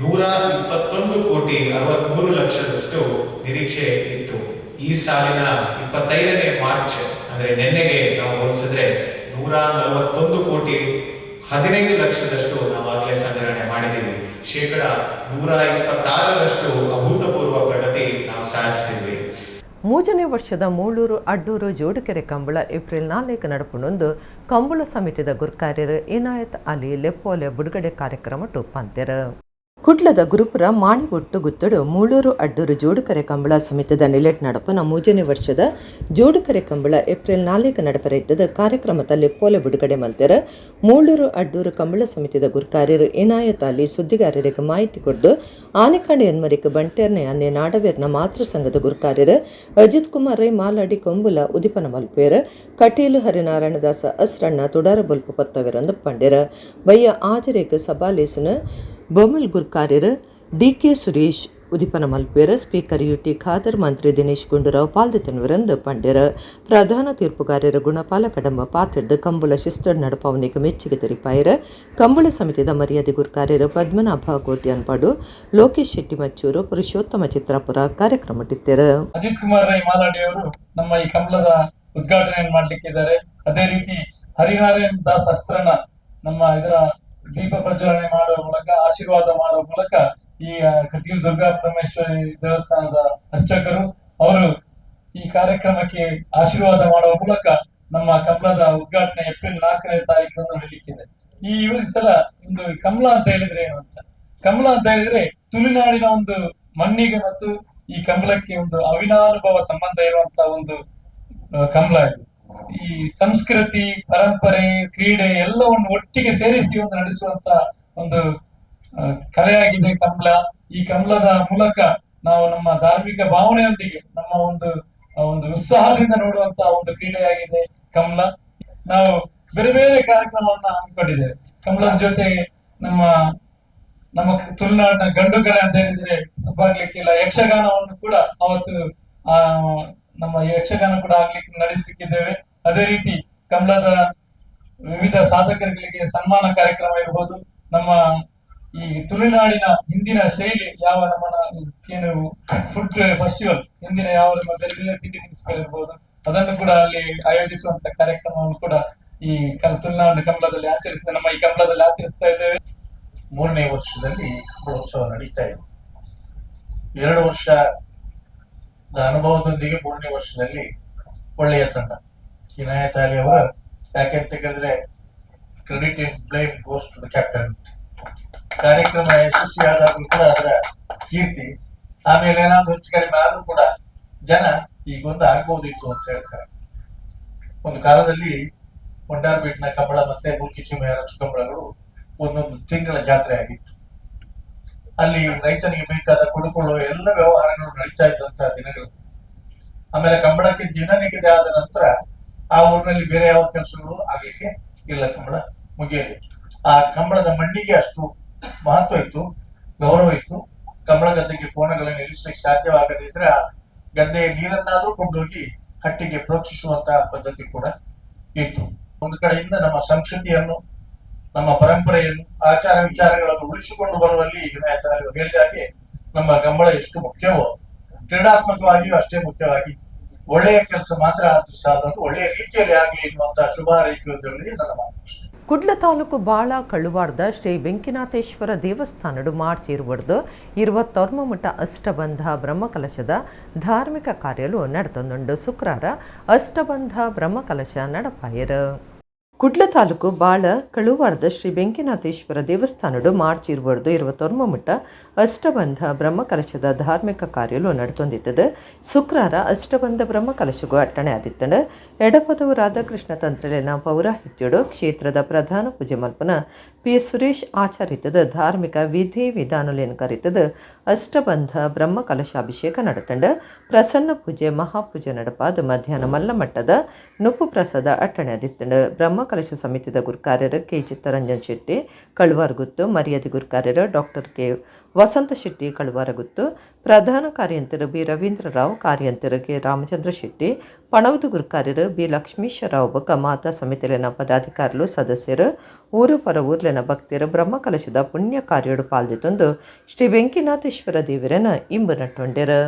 121 ಕೋಟಿ 63 ಲಕ್ಷದಷ್ಟು ನಿರೀಕ್ಷೆ ಇತ್ತು. ಈ ಸಾಲಿನ 25ನೇ ಮಾರ್ಚ್ ಅಂದ್ರೆ ನಿನ್ನೆಗೆ ನಾವು ಹೋಲಿಸಿದ್ರೆ 141 ಕೋಟಿ 15 ಲಕ್ಷದಷ್ಟು ನಾವಾಗಲೇ ಸಂಗ್ರಹಣೆ ಮಾಡಿದ್ದೀವಿ. 126% ಅಭೂತಪೂರ್ವ ಪ್ರಗತಿ ನಾವು ಸಾಧಿಸಿದ್ವಿ. ಮೂರನೇ ವರ್ಷದ ಮೂಳೂರು ಅಡ್ಡೂರು ಜೋಡುಕೆರೆ ಕಂಬಳ ಏಪ್ರಿಲ್ 4 ನಡಪುನೊಂದು ಕಂಬಳ ಸಮಿತಿದ ಗುರ್ಕಾರ್ಯರು ಇನಾಯತ್ ಅಲಿ ಲೆಪ್ಪೋಲೆ ಬಿಡುಗಡೆ ಕಾರ್ಯಕ್ರಮ ಟೂಪಾಂತೆರು. ಕುಡ್ಲದ ಗುರುಪುರ ಮಾಣಿಬೊಟ್ಟು ಗುತ್ತಡು ಮೂಳೂರು ಅಡ್ಡೂರು ಜೋಡುಕರೆ ಕಂಬಳ ಸಮಿತಿದ ನಿಲೆಟ್ ನಡಪನ ಮೂಜನೇ ವರ್ಷದ ಜೋಡುಕರೆ ಕಂಬಳ ಏಪ್ರಿಲ್ 4 ನಡಪರ ಕಾರ್ಯಕ್ರಮದ ಲೆಪ್ಪೋಲೆ ಬಿಡುಗಡೆ ಮಲ್ತೆರ. ಮೂಳೂರು ಅಡ್ಡೂರು ಕಂಬಳ ಸಮಿತಿದ ಗುರ್ಕಾರ್ಯರು ಇನಾಯತ್ ಅಲಿ ಸುದ್ದಿಗಾರರಿಗೆ ಮಾಹಿತಿ ಕೊಟ್ಟು ಆನೆಕಾಂಡ ಎನ್ಮರಿಕ್ ಬಂಟೇರ್ನೆ ಅನ್ನೆ ನಾಡವೇರ್ನ ಮಾತೃ ಸಂಘದ ಗುರ್ಕಾರ್ಯರು ಅಜಿತ್ ಕುಮಾರ್ ರೈ ಮಾಲಾಡಿ ಕೊಂಬುಲ ಉದಿಪನ ಮಲ್ಪೇರ್. ಕಟೀಲು ಹರಿನಾರಾಯಣದಾಸ ಅಸ್ರಣ್ಣ ತುಡಾರ ಬೊಲ್ಪು ಪತ್ತವೆರಂದು ಪಂಡೆರ. ಬಯ್ಯ ಆಜರೇಕ್ ಸಭಾಲೇಸನ ಬೊಮ್ಮಲ್ ಗುರ್ಕಾರ್ಯರು ಡಿ ಕೆ ಸುರೇಶ್ ಉದಿಪನ ಮಲ್ಪೇರ ಸ್ಪೀಕರ್ ಯುಟಿ ಖಾದರ್ ಮಂತ್ರಿ ದಿನೇಶ್ ಗುಂಡೂರಾವ್ ಪಾಲ್ದೆತನ್ವರಂದು ಪಂಡೆರ. ಪ್ರಧಾನ ತೀರ್ಪುಗಾರರ ಗುಣಪಾಲ ಕಡಂಬ ಪಾತ್ರೆಡ್ ಕಂಬುಲ ಶಿಸ್ತಡ್ ನಡಪಾವನಿಗೆ ಮೆಚ್ಚುಗೆ ತೆರಿಪಾಯರ. ಕಂಬುಳ ಸಮಿತಿದ ಮರ್ಯಾದೆ ಗುರ್ಕಾರ್ಯರು ಪದ್ಮನಾಭ ಕೋಟ್ಯಾನ್ಪಾಡು, ಲೋಕೇಶ್ ಶೆಟ್ಟಿ ಮಚ್ಚೂರು, ಪುರುಷೋತ್ತಮ ಚಿತ್ರಾಪುರ ಕಾರ್ಯಕ್ರಮಟ್ಟಿದ್ದರು. ಅಜಿತ್ ಕುಮಾರ್ ರೈ ಮಾಲಾಡಿಯವರು ನಮ್ಮ ಈ ಕಂಬಳದ ಉದ್ಘಾಟನೆಯನ್ನು ಮಾಡಲಿಕ್ಕಿದ್ದಾರೆ. ಅದೇ ರೀತಿ ಹರಿನಾರಾಯಣ್ ದಾಸ್ ಅಸ್ತ್ರನ ನಮ್ಮ ಇದರ ದೀಪ ಪ್ರಜ್ವಲನೆ ಮಾಡುವ ಮೂಲಕ ಆಶೀರ್ವಾದ ಮಾಡುವ ಮೂಲಕ ಈ ಕಟೀಲು ದುರ್ಗಾ ಪರಮೇಶ್ವರಿ ದೇವಸ್ಥಾನದ ಅರ್ಚಕರು ಅವರು ಈ ಕಾರ್ಯಕ್ರಮಕ್ಕೆ ಆಶೀರ್ವಾದ ಮಾಡುವ ಮೂಲಕ ನಮ್ಮ ಕಂಬಳದ ಉದ್ಘಾಟನೆ ಏಪ್ರಿಲ್ 4ನೇ ತಾರೀಕನ್ನು ನಡೀಲಿಕ್ಕಿದೆ. ಈ ಸಲ ಒಂದು ಕಮಲ ಅಂತ ಹೇಳಿದ್ರೆ ಏನು ಅಂತ, ಕಮಲ ಅಂತ ಹೇಳಿದ್ರೆ ತುಳುನಾಡಿನ ಒಂದು ಮಣ್ಣಿಗೆ ಮತ್ತು ಈ ಕಮಲಕ್ಕೆ ಒಂದು ಅವಿನಾನುಭವ ಸಂಬಂಧ ಇರುವಂತಹ ಒಂದು ಕಮಲ ಇದು. ಈ ಸಂಸ್ಕೃತಿ, ಪರಂಪರೆ, ಕ್ರೀಡೆ ಎಲ್ಲವನ್ನು ಒಟ್ಟಿಗೆ ಸೇರಿಸಿ ಒಂದು ನಡೆಸುವಂತ ಒಂದು ಕಲೆಯಾಗಿದೆ ಕಮಲ. ಈ ಕಮಲದ ಮೂಲಕ ನಾವು ನಮ್ಮ ಧಾರ್ಮಿಕ ಭಾವನೆಯೊಂದಿಗೆ ನಮ್ಮ ಒಂದು ಒಂದು ಉತ್ಸಾಹದಿಂದ ನೋಡುವಂತ ಒಂದು ಕ್ರೀಡೆಯಾಗಿದೆ ಕಮಲ. ನಾವು ಬೇರೆ ಬೇರೆ ಕಾರ್ಯಕ್ರಮವನ್ನ ಹಮ್ಮಿಕೊಂಡಿದ್ದೇವೆ. ಕಮಲದ ಜೊತೆ ನಮ್ಮ ನಮ್ಮ ತುಳುನಾಡಿನ ಗಂಡು ಕಲೆ ಅಂತ ಹೇಳಿದ್ರೆ ತಪ್ಪಾಗ್ಲಿಕ್ಕಿಲ್ಲ, ಯಕ್ಷಗಾನವನ್ನು ಕೂಡ ಅವತ್ತು ಆ ನಮ್ಮ ಯಕ್ಷಗಾನ ಕೂಡ ಆಗ್ಲಿಕ್ಕೆ ನಡೆಸಲಿಕ್ಕಿದ್ದೇವೆ. ಅದೇ ರೀತಿ ಕಮಲದ ವಿವಿಧ ಸಾಧಕರುಗಳಿಗೆ ಸನ್ಮಾನ ಕಾರ್ಯಕ್ರಮ ಇರ್ಬೋದು. ನಮ್ಮ ಈ ತುಳುನಾಡಿನ ಹಿಂದಿನ ಶೈಲಿ ಯಾವ ನಮ್ಮ ಏನು ಫುಡ್ ಫೆಸ್ಟಿವಲ್ ಹಿಂದಿನ ಯಾವ ನಮ್ಮ ಬೇರೆ ಬೇರೆ ತಿಂಡಿ ತಿನಿಸುಗಳಿರ್ಬೋದು, ಅದನ್ನು ಕೂಡ ಅಲ್ಲಿ ಆಯೋಜಿಸುವಂತ ಕಾರ್ಯಕ್ರಮವನ್ನು ಕೂಡ ಈ ತುಳುನಾಡಿನ ಕಮಲದಲ್ಲಿ ಆಚರಿಸಿದ ನಮ್ಮ ಈ ಕಮಲದಲ್ಲಿ ಆಚರಿಸ್ತಾ ಇದ್ದೇವೆ. 3ನೇ ವರ್ಷದಲ್ಲಿ ಕಂಬಳೋತ್ಸವ ನಡೀತಾ ಇದೆ. 2 ವರ್ಷ ಅನುಭವದೊಂದಿಗೆ 3ನೇ ವರ್ಷದಲ್ಲಿ ಒಳ್ಳೆಯ ತಂಡ ಇನಾಯತ್ ಅಲಿ ಅವರ, ಯಾಕೆಂತ ಕೇಳಿದ್ರೆ credit and blame goes to the captain. ಕಾರ್ಯಕ್ರಮ ಯಶಸ್ವಿಯಾದಾಗಲೂ ಕೂಡ ಅದರ ಕೀರ್ತಿ, ಆಮೇಲೆ ಏನಾದ್ರು ಹೆಚ್ಚು ಕಡಿಮೆ ಆದ್ರೂ ಕೂಡ ಜನ ಈಗೊಂದು ಆಗ್ಬೋದಿತ್ತು ಅಂತ ಹೇಳ್ತಾರೆ. ಒಂದು ಕಾಲದಲ್ಲಿ ಒಂಡಾರ್ಬೀಟ್ನ ಕಂಬಳ ಮತ್ತೆ ಮುಲ್ಕಿ ಚಿಮೆಯರ ಕಂಬಳಗಳು ಒಂದೊಂದು ತಿಂಗಳ ಜಾತ್ರೆ ಆಗಿತ್ತು. ಅಲ್ಲಿ ರೈತನಿಗೆ ಬೇಕಾದ ಕೊಡುಕೊಳ್ಳುವ ಎಲ್ಲ ವ್ಯವಹಾರಗಳು ನಡೀತಾ ಇದ್ದಂತಹ ದಿನಗಳು. ಆಮೇಲೆ ಕಂಬಳಕ್ಕೆ ದಿನ ನಿಗದಿ ಆದ ನಂತರ ಆ ಊರಿನಲ್ಲಿ ಬೇರೆ ಯಾವ ಕೆಲಸಗಳು ಆಗ್ಲಿಕ್ಕೆ ಇಲ್ಲ, ಕಂಬಳ ಮುಗಿಯದೆ. ಆ ಕಂಬಳದ ಮಣ್ಣಿಗೆ ಅಷ್ಟು ಮಹತ್ವ ಇತ್ತು, ಗೌರವ ಇತ್ತು. ಕಂಬಳ ಗದ್ದೆಗೆ ಕೋಣಗಳನ್ನು ನಿಲ್ಲಿಸಲಿಕ್ಕೆ ಸಾಧ್ಯವಾಗದಿದ್ರೆ ಆ ಗದ್ದೆಯ ನೀರನ್ನಾದ್ರೂ ಕೊಂಡೋಗಿ ಹಟ್ಟಿಗೆ ಪ್ರೋಕ್ಷಿಸುವಂತಹ ಪದ್ಧತಿ ಕೂಡ ಇತ್ತು. ಒಂದು ಕಡೆಯಿಂದ ನಮ್ಮ ಸಂಸ್ಕೃತಿಯನ್ನು, ನಮ್ಮ ಪರಂಪರೆಯನ್ನು, ಆಚಾರ ವಿಚಾರಗಳನ್ನು ಉಳಿಸಿಕೊಂಡು ಬರುವಲ್ಲಿ ಹೇಳಿದ ಹಾಗೆ ನಮ್ಮ ಕಂಬಳ ಎಷ್ಟು ಮುಖ್ಯವೋ ಕ್ರೀಡಾತ್ಮಕವಾಗಿಯೂ ಅಷ್ಟೇ ಮುಖ್ಯವಾಗಿ ಒಳ್ಳೆಯ ಕೆಲಸ ಮಾತ್ರ ಆದ್ರೂ ಸಾಲದು, ಒಳ್ಳೆಯ ರೀತಿಯಲ್ಲಿ ಆಗಲಿ ಎನ್ನುವಂತಹ ಶುಭ ಹಾರೈಕೆಯೊಂದಿಗೆ ನನ್ನ ಮಾತು. ಕುಡ್ಲ ತಾಲೂಕು ಬಾಳ ಕಳುವಾರ್ದ ಶ್ರೀ ವೆಂಕಿನಾಥೇಶ್ವರ ದೇವಸ್ಥಾನಡು ಮಾರ್ಚ್ 20 21 ಅಷ್ಟಬಂಧ ಬ್ರಹ್ಮಕಲಶದ ಧಾರ್ಮಿಕ ಕಾರ್ಯಲು ನಡೆತೊಂದುಂಡು. ಶುಕ್ರವಾರ ಅಷ್ಟಬಂಧ ಬ್ರಹ್ಮಕಲಶ ನಡಪಾಯರು. ಕುಡ್ಲ ತಾಲೂಕು ಬಾಳ ಕಳುವಾರ್ದ ಶ್ರೀ ವೆಂಕಿನಾಥೇಶ್ವರ ದೇವಸ್ಥಾನಡು ಮಾರ್ಚ್ 20 21 ಅಷ್ಟಬಂಧ ಬ್ರಹ್ಮಕಲಶದ ಧಾರ್ಮಿಕ ಕಾರ್ಯಲು ನಡೆತೊಂದಿತ್ತದು. ಶುಕ್ರವಾರ ಅಷ್ಟಬಂಧ ಬ್ರಹ್ಮಕಲಶಗೂ ಅಟ್ಟಣೆ ಆದಿತ್ತಂಡು. ಎಡಪದವು ರಾಧಾಕೃಷ್ಣ ತಂತ್ರಲಿನ ಪೌರಾಹಿತ್ಯಡು ಕ್ಷೇತ್ರದ ಪ್ರಧಾನ ಪೂಜೆ ಮಲ್ಪನ ಪಿ ಸುರೇಶ್ ಆಚರಿತದ ಧಾರ್ಮಿಕ ವಿಧಿ ವಿಧಾನಲೇನು ಕರಿತದ ಅಷ್ಟಬಂಧ ಬ್ರಹ್ಮಕಲಶಾಭಿಷೇಕ ನಡೆತಂಡು. ಪ್ರಸನ್ನ ಪೂಜೆ ಮಹಾಪೂಜೆ ನಡಪಾದ ಮಧ್ಯಾಹ್ನ ಮಲ್ಲಮಟ್ಟದ ನುಪ್ಪು ಪ್ರಸಾದ ಅಟ್ಟಣೆ ಆದಿತ್ತಂಡು. ಬ್ರಹ್ಮಕಲಶ ಸಮಿತಿದ ಗುರುಕಾರ್ಯರು ಕೆ ಚಿತ್ತರಂಜನ್ ಶೆಟ್ಟಿ ಕಳುವಾರಗುತ್ತು, ಮರ್ಯಾದೆ ಗುರುಕಾರ್ಯರು ಡಾಕ್ಟರ್ ಕೆ ವಸಂತ ಶೆಟ್ಟಿ ಕಳುವಾರಗುತ್ತು, ಪ್ರಧಾನ ಕಾರ್ಯಂತರು ಬಿ ರವೀಂದ್ರರಾವ್, ಕಾರ್ಯಂತರು ಕೆ ರಾಮಚಂದ್ರ ಶೆಟ್ಟಿ, ಪಣವದು ಗುರುಕಾರ್ಯರು ಬಿ ಲಕ್ಷ್ಮೀಶ್ವರರಾವ್ ಬೊಕ್ಕ ಮಾತಾ ಸಮಿತಿಲಿನ ಪದಾಧಿಕಾರಿಗಳು, ಸದಸ್ಯರು, ಊರು ಪರ ಊರ್ಲಿನ ಭಕ್ತರು ಬ್ರಹ್ಮಕಲಶದ ಪುಣ್ಯ ಕಾರ್ಯಡು ಪಾಲ್ದಿತ್ತೊಂದು ಶ್ರೀ ವೆಂಕಿನಾಥೇಶ್ವರ ದೇವರನ ಇಂಬು ನಟ್ಟೊಂಡೆರು.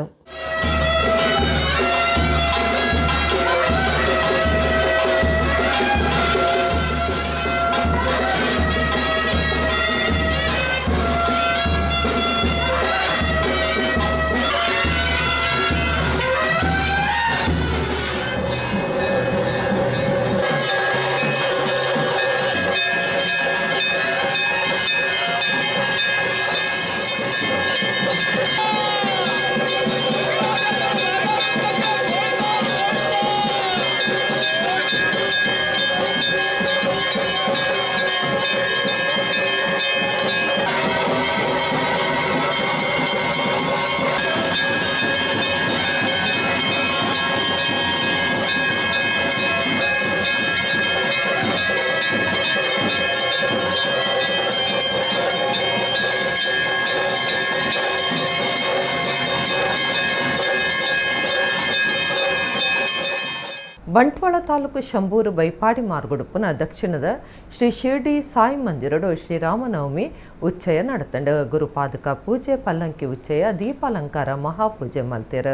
ಬಂಟ್ವಾಳ ತಾಲೂಕು ಶಂಬೂರು ಬೈಪಾಡಿ ಮಾರ್ಗುಡುಪುನ ದಕ್ಷಿಣದ ಶ್ರೀ ಶಿರ್ಡಿ ಸಾಯಿ ಮಂದಿರಡು ಶ್ರೀರಾಮನವಮಿ ಉಚ್ಚಯ ನಡತಂಡು. ಗುರುಪಾದಕ ಪೂಜೆ, ಪಲ್ಲಂಕಿ ಉಚ್ಚಯ, ದೀಪಾಲಂಕಾರ ಮಹಾಪೂಜೆ ಮಲ್ತೆರ್.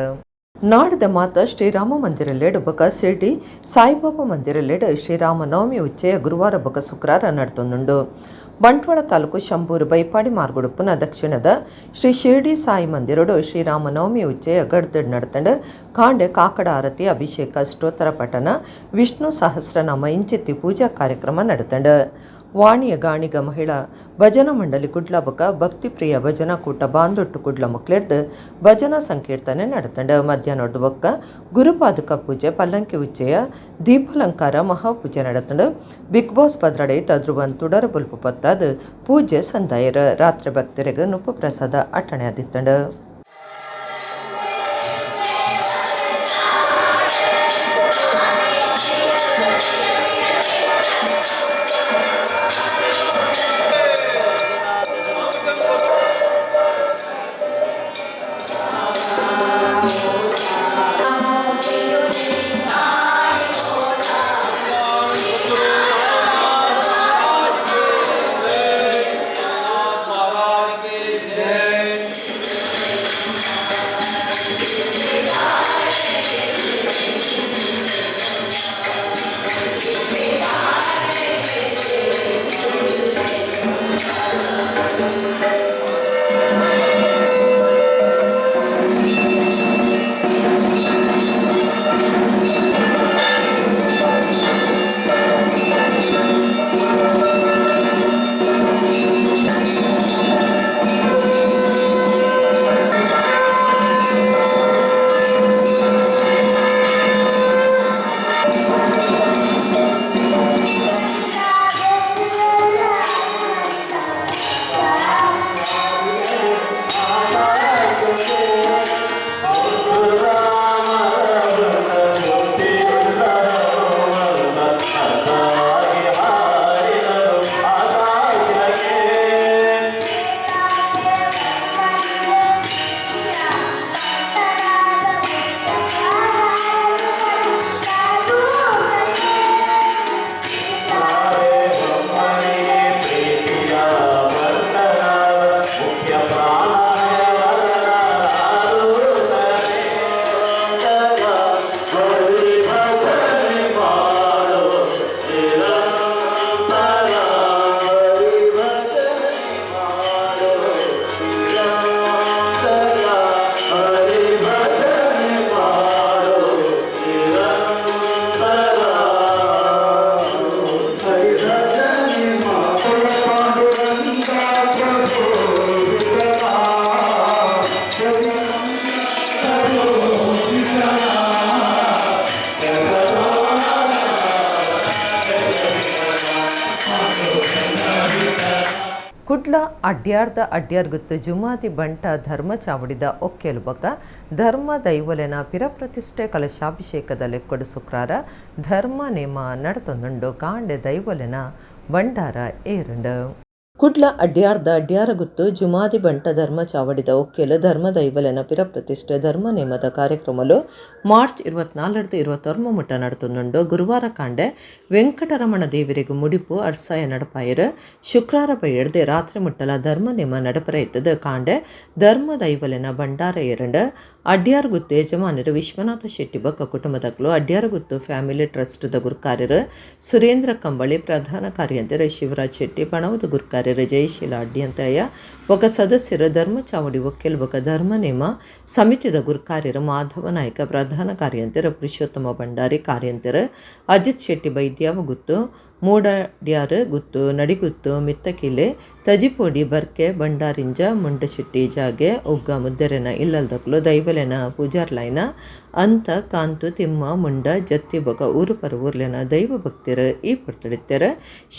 ನಾಡದ ಮಾತ ಶ್ರೀರಾಮ ಮಂದಿರಲ್ಲೇಡು ಬೊಕ ಶಿರ್ಡಿ ಸಾಯಿಬಾಬಾ ಮಂದಿರಲ್ಲೇಡು ಶ್ರೀರಾಮನವಮಿ ಉಚ್ಚಯ ಗುರುವಾರ ಬೊಕ ಶುಕ್ರವಾರ ನಡತೊಂದುಂಡು. ಬಂಟ್ವಾಳ ತಾಲೂಕು ಶಂಬೂರು ಬೈಪಾಡಿ ಮಾರ್ಗುಡುಪುನ ದಕ್ಷಿಣದ ಶ್ರೀ ಶಿರ್ಡಿ ಸಾಯಿ ಮಂದಿರಡು ಶ್ರೀರಾಮನವಮಿ ಉಚ್ಚಯ ಗಡ್ದಡ್ ನಡತಂಡು. ಕಾಂಡೆ ಕಾಕಡ ಆರತಿ, ಅಭಿಷೇಕ, ಸ್ತೋತ್ರ ಪಠಣ, ವಿಷ್ಣು ಸಹಸ್ರನಾಮ ಇಂಚಿತ್ತಿ ಪೂಜಾ ಕಾರ್ಯಕ್ರಮ ನಡತಂಡು. ವಾಣಿಯ ಗಾಣಿಗ ಮಹಿಳಾ ಭಜನಾ ಮಂಡಳಿ ಕುಡ್ಲ ಬೊಕ ಭಕ್ತಿಪ್ರಿಯ ಭಜನಾ ಕೂಟ ಬಾಂದೊಟ್ಟು ಕುಡ್ಲ ಮೊಕ್ಲೆರ್ದ್ ಭಜನಾ ಸಂಕೀರ್ತನೆ ನಡತಂಡು. ಮಧ್ಯಾಹ್ನದ ಬೊಕ್ಕ ಗುರುಪಾದುಕ ಪೂಜೆ, ಪಲ್ಲಂಕಿ ಉಚ್ಚಯ, ದೀಪಾಲಂಕಾರ ಮಹಾಪೂಜೆ ನಡತಂಡು. ಬಿಗ್ ಬಾಸ್ ಪದ್ರಡೆ ತದ್ರುವನ್ ತುಡರ ಬೊಲ್ಪು ಪತ್ತಾದ್ ಪೂಜೆ ಸಂದಾಯರ. ರಾತ್ರಿ ಭಕ್ತರಿಗೆ ನುಪ್ಪು ಪ್ರಸಾದ ಅಟ್ಟಣೆ ಆದಿತ್ತಂಡು. ಕುಡ್ಲ ಅಡ್ಯಾರ್ದ ಅಡ್ಯಾರ್ಗುತ್ತು ಜುಮಾದಿ ಬಂಟ ಧರ್ಮ ಚಾವಡಿದ ಒಕ್ಕೆಲು ಬೊಕ ಧರ್ಮ ದೈವಲೆನ ಪಿರಪ್ರತಿಷ್ಠೆ ಕಲಶಾಭಿಷೇಕದ ಲೆಕ್ಕೊಡು ಶುಕ್ರಾರ ಧರ್ಮ ನೇಮ ನಡತೊಂದುಂಡು. ಕಾಂಡೆ ದೈವಲೆನ ಭಂಡಾರ ಏರುಂಡು. ಕುಡ್ಲ ಅಡ್ಯಾರ್ದ ಅಡ್ಯಾರಗುತ್ತು ಜುಮಾದಿ ಬಂಟ ಧರ್ಮ ಚಾವಡಿದ ಒಕ್ಕೆಲು ಧರ್ಮ ದೈವಲೆನ ಪಿರಪ್ರತಿಷ್ಠೆ ಧರ್ಮ ನೇಮದ ಕಾರ್ಯಕ್ರಮಲು ಮಾರ್ಚ್ 24 21 ಮುಟ್ಟ ನಡತೊಂದುಂಡು. ಗುರುವಾರ ಕಾಂಡೆ ವೆಂಕಟರಮಣ ದೇವರಿಗೆ ಮುಡಿಪು ಅರ್ಸಾಯ ನಡಪಾಯರು. ಶುಕ್ರವಾರ ಬೈಯಡ್ದೆ ರಾತ್ರಿ ಮುಟ್ಟಲ ಧರ್ಮ ನೇಮ ನಡಪರ ಇತ್ತದ. ಕಾಂಡೆ ಧರ್ಮ ದೈವಲೆನ ಭಂಡಾರ ಏರಂಡು. ಅಡ್ಯಾರಗುತ್ತು ಯಜಮಾನರು ವಿಶ್ವನಾಥ ಶೆಟ್ಟಿ ಬೊಕ್ಕ ಕುಟುಂಬದಕ್ಲು, ಅಡ್ಯಾರಗುತ್ತು ಫ್ಯಾಮಿಲಿ ಟ್ರಸ್ಟ್ the ಗುರುಕಾರ್ಯರು ಸುರೇಂದ್ರ ಕಂಬಳಿ, ಪ್ರಧಾನ ಕಾರ್ಯಂತೆರು ಶಿವರಾಜ್ ಶೆಟ್ಟಿ, ಪಣವದ ಗುರುಕಾರ್ಯರು ಜಯಶೀಲ ಅಡ್ಯಂತಯ್ಯ ಬೊಕ್ಕ ಸದಸ್ಯರು ಧರ್ಮ ಚಾವಡಿ ಒಕ್ಕೆಲ್ ಬೊಕ್ಕ ಧರ್ಮ ನೇಮ ಸಮಿತಿದ ಗುರುಕಾರ್ಯರು ಮಾಧವ ನಾಯ್ಕ, ಪ್ರಧಾನ ಕಾರ್ಯಂತೆರು ಪುರುಷೋತ್ತಮ ಭಂಡಾರಿ, ಕಾರ್ಯಂತೆರು ಅಜಿತ್ ಶೆಟ್ಟಿ ಬೈದ್ಯಾವ ಗುತ್ತು, ಮೂಡಡ್ಯಾರು ಗುತ್ತು, ನಡಿಗುತ್ತು, ಮಿತ್ತಕಿಲೆ, ತಜಿಪೋಡಿ, ಬರ್ಕೆ, ಬಂಡಾರಿಂಜ, ಮುಂಡಶೆಟ್ಟಿ ಜಾಗೆ, ಉಗ್ಗ ಮುದ್ದರೆನ ಇಲ್ಲಲ್ದಕ್ಲು, ದೈವಲೆನ ಪೂಜಾರ್ಲೈನ ಅಂತ ಕಾಂತು ತಿಮ್ಮ ಮುಂಡ ಜತ್ತಿ ಬೊಕ ಊರು ಪರ ಊರ್ಲೆನ ದೈವ ಭಕ್ತಿರು ಈ ಪೊರ್ತಡಿತ್ತೆರ್.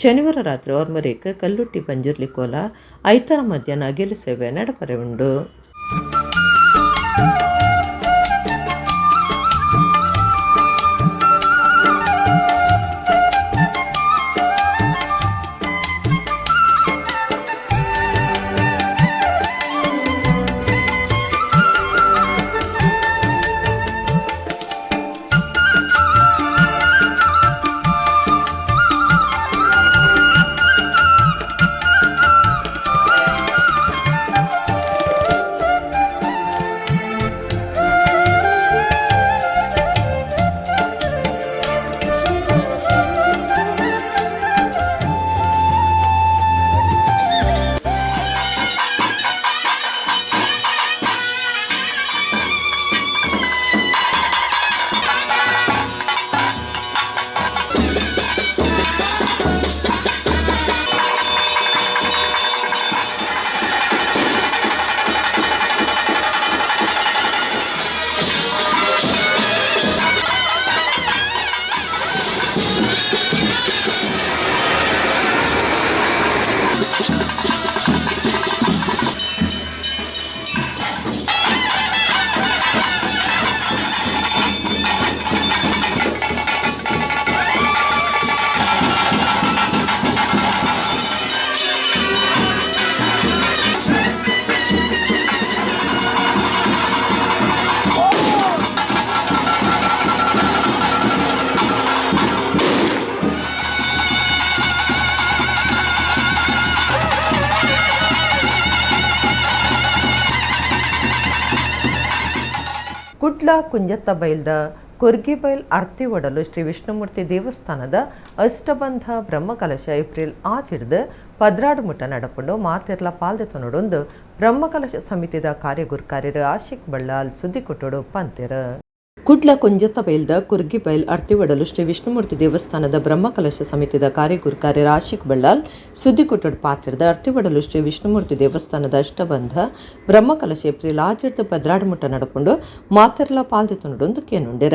ಶನಿವಾರ ರಾತ್ರಿ ಒರ್ಮರೇಕ್ ಕಲ್ಲುಟ್ಟಿ ಪಂಜುರ್ಲಿ ಕೋಲ ಐತಾರ ಮಧ್ಯಾಹ್ನ ಅಗೆಲು ಸೇವೆ ನಡಪರೆ ಉಂಡು. Kudla ಕುಂಜತ್ತಬೈಲ್ದ ಕೊರ್ಗಿಬೈಲ್ ಅರ್ತಿ ಒಡಲು ಶ್ರೀ ವಿಷ್ಣುಮೂರ್ತಿ ದೇವಸ್ಥಾನದ ಅಷ್ಟಬಂಧ ಬ್ರಹ್ಮಕಲಶ ಏಪ್ರಿಲ್ 6 12 ಮುಟ್ಟ ನಡಪುಂಡು. ಮಾತೆರ್ಲ ಪಾಲ್ದೆ ತೊನೊಡೊಂದು ಬ್ರಹ್ಮಕಲಶ ಸಮಿತಿದ ಕಾರ್ಯಗುರ್ಕಾರ್ಯರು ಆಶಿಕ್ ಬಳ್ಳಾಲ್ ಸುದ್ದಿಕೊಟ್ಟೋಡು ಪಂತೆರು. ಕುಡ್ಲ ಕುಂಜತ್ತಬೈಲ್ದ ಕುರ್ಗಿಬೈಲ್ ಅರ್ತಿವಡಲು ಶ್ರೀ ವಿಷ್ಣುಮೂರ್ತಿ ದೇವಸ್ಥಾನದ ಬ್ರಹ್ಮಕಲಶ ಸಮಿತಿದ ಕಾರ್ಯಗುರ್ಕಾರ್ಯರು ಆಶಿಕ್ ಬಳ್ಳಾಲ್ ಸುದ್ದಿಕೊಟ್ಟೋಡು ಪಾತ್ರದ ಅರ್ತಿವಡಲು ಶ್ರೀ ವಿಷ್ಣುಮೂರ್ತಿ ದೇವಸ್ಥಾನದ ಅಷ್ಟಬಂಧ ಬ್ರಹ್ಮಕಲಶ ಏಪ್ರಿಲ್ 6 12 ಮುಟ್ಟ ನಡಪುಂಡು. ಮಾತೆರ್ಲ ಪಾಲ್ದೆ ತೊನೊಡೊಂದು ಕೇನುಂಡೆರ.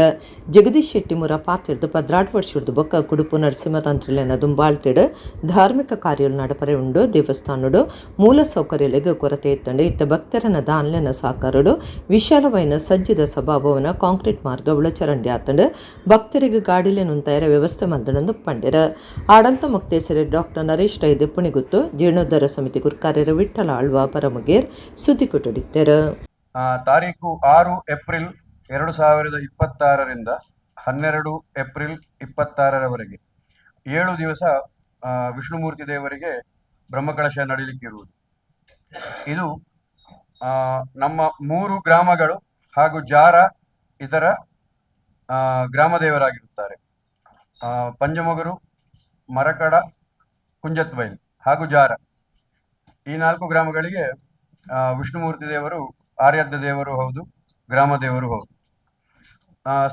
ಜಗದೀಶ್ ಶೆಟ್ಟಿ ಮುರ ಪಾತ್ರದ 12 ವರ್ಷದ ಬೊಕ್ಕ ಕುಡುಪು ನರಸಿಂಹತಂತ್ರಿಲೆನ ದುಂಬಾಳ್ತಿಡು ಧಾರ್ಮಿಕ ಕಾರ್ಯಲು ನಡಪರೆ ಉಂಡು. ದೇವಸ್ಥಾನಡು ಮೂಲ ಸೌಕರ್ಯಲೆಗ್ ಕೊರತೆ ಇತ್ತಂಡು. ಇತ್ತ ಭಕ್ತರನ ದಾನ್ಲೆನ ಸಾಕಾರಡು ವಿಶಾಲವೈನ ಸಜ್ಜಿದ ಸಭಾಭವನ ಕಾಂಕ್ರೀಟ್ ಮಾರ್ಗ ಉಳಚರಂಡಿ ಆತಂಡು. ಭಕ್ತರಿಗೆ ಗಾಡಿಲೆ ನುಂತಾಯರ ವ್ಯವಸ್ಥೆ ಮಲ್ದಣಂದು ಪಂಡೆರ. ಆಡಳಿತ ಮುಕ್ತೇಸರಿ ಡಾಕ್ಟರ್ ನರೇಶ್ ರೈ ದೆಪ್ಪುಣಿಗುತ್ತು, ಜೀರ್ಣೋದ್ಧಾರ ಸಮಿತಿ ಗುರ್ಕಾರ್ಯರ ವಿಠಲ ಆಳ್ವ ಪರಮಗೇರ್ ಸುದ್ದಿ ಕೊಟ್ಟಡಿತ್ತೆರು. ತಾರೀಕು 6 ಏಪ್ರಿಲ್ 2026ರಿಂದ 12 ಏಪ್ರಿಲ್ 26ರವರೆಗೆ 7 ದಿವಸ ವಿಷ್ಣುಮೂರ್ತಿ ದೇವರಿಗೆ ಬ್ರಹ್ಮಕಲಶ ನಡೆಯಲಿಕ್ಕಿರುವುದು. ಇದು ನಮ್ಮ 3 ಗ್ರಾಮಗಳು ಹಾಗೂ ಜಾರ ಇದರ ಗ್ರಾಮ ದೇವರಾಗಿರುತ್ತಾರೆ. ಪಂಜಮೊಗರು, ಮರಕಡ, ಕುಂಜತ್ಬೈಲ್ ಹಾಗೂ ಜಾರ ಈ 4 ಗ್ರಾಮಗಳಿಗೆ ವಿಷ್ಣುಮೂರ್ತಿ ದೇವರು ಆರ್ಯದ್ದ ದೇವರು ಹೌದು, ಗ್ರಾಮ ದೇವರು ಹೌದು.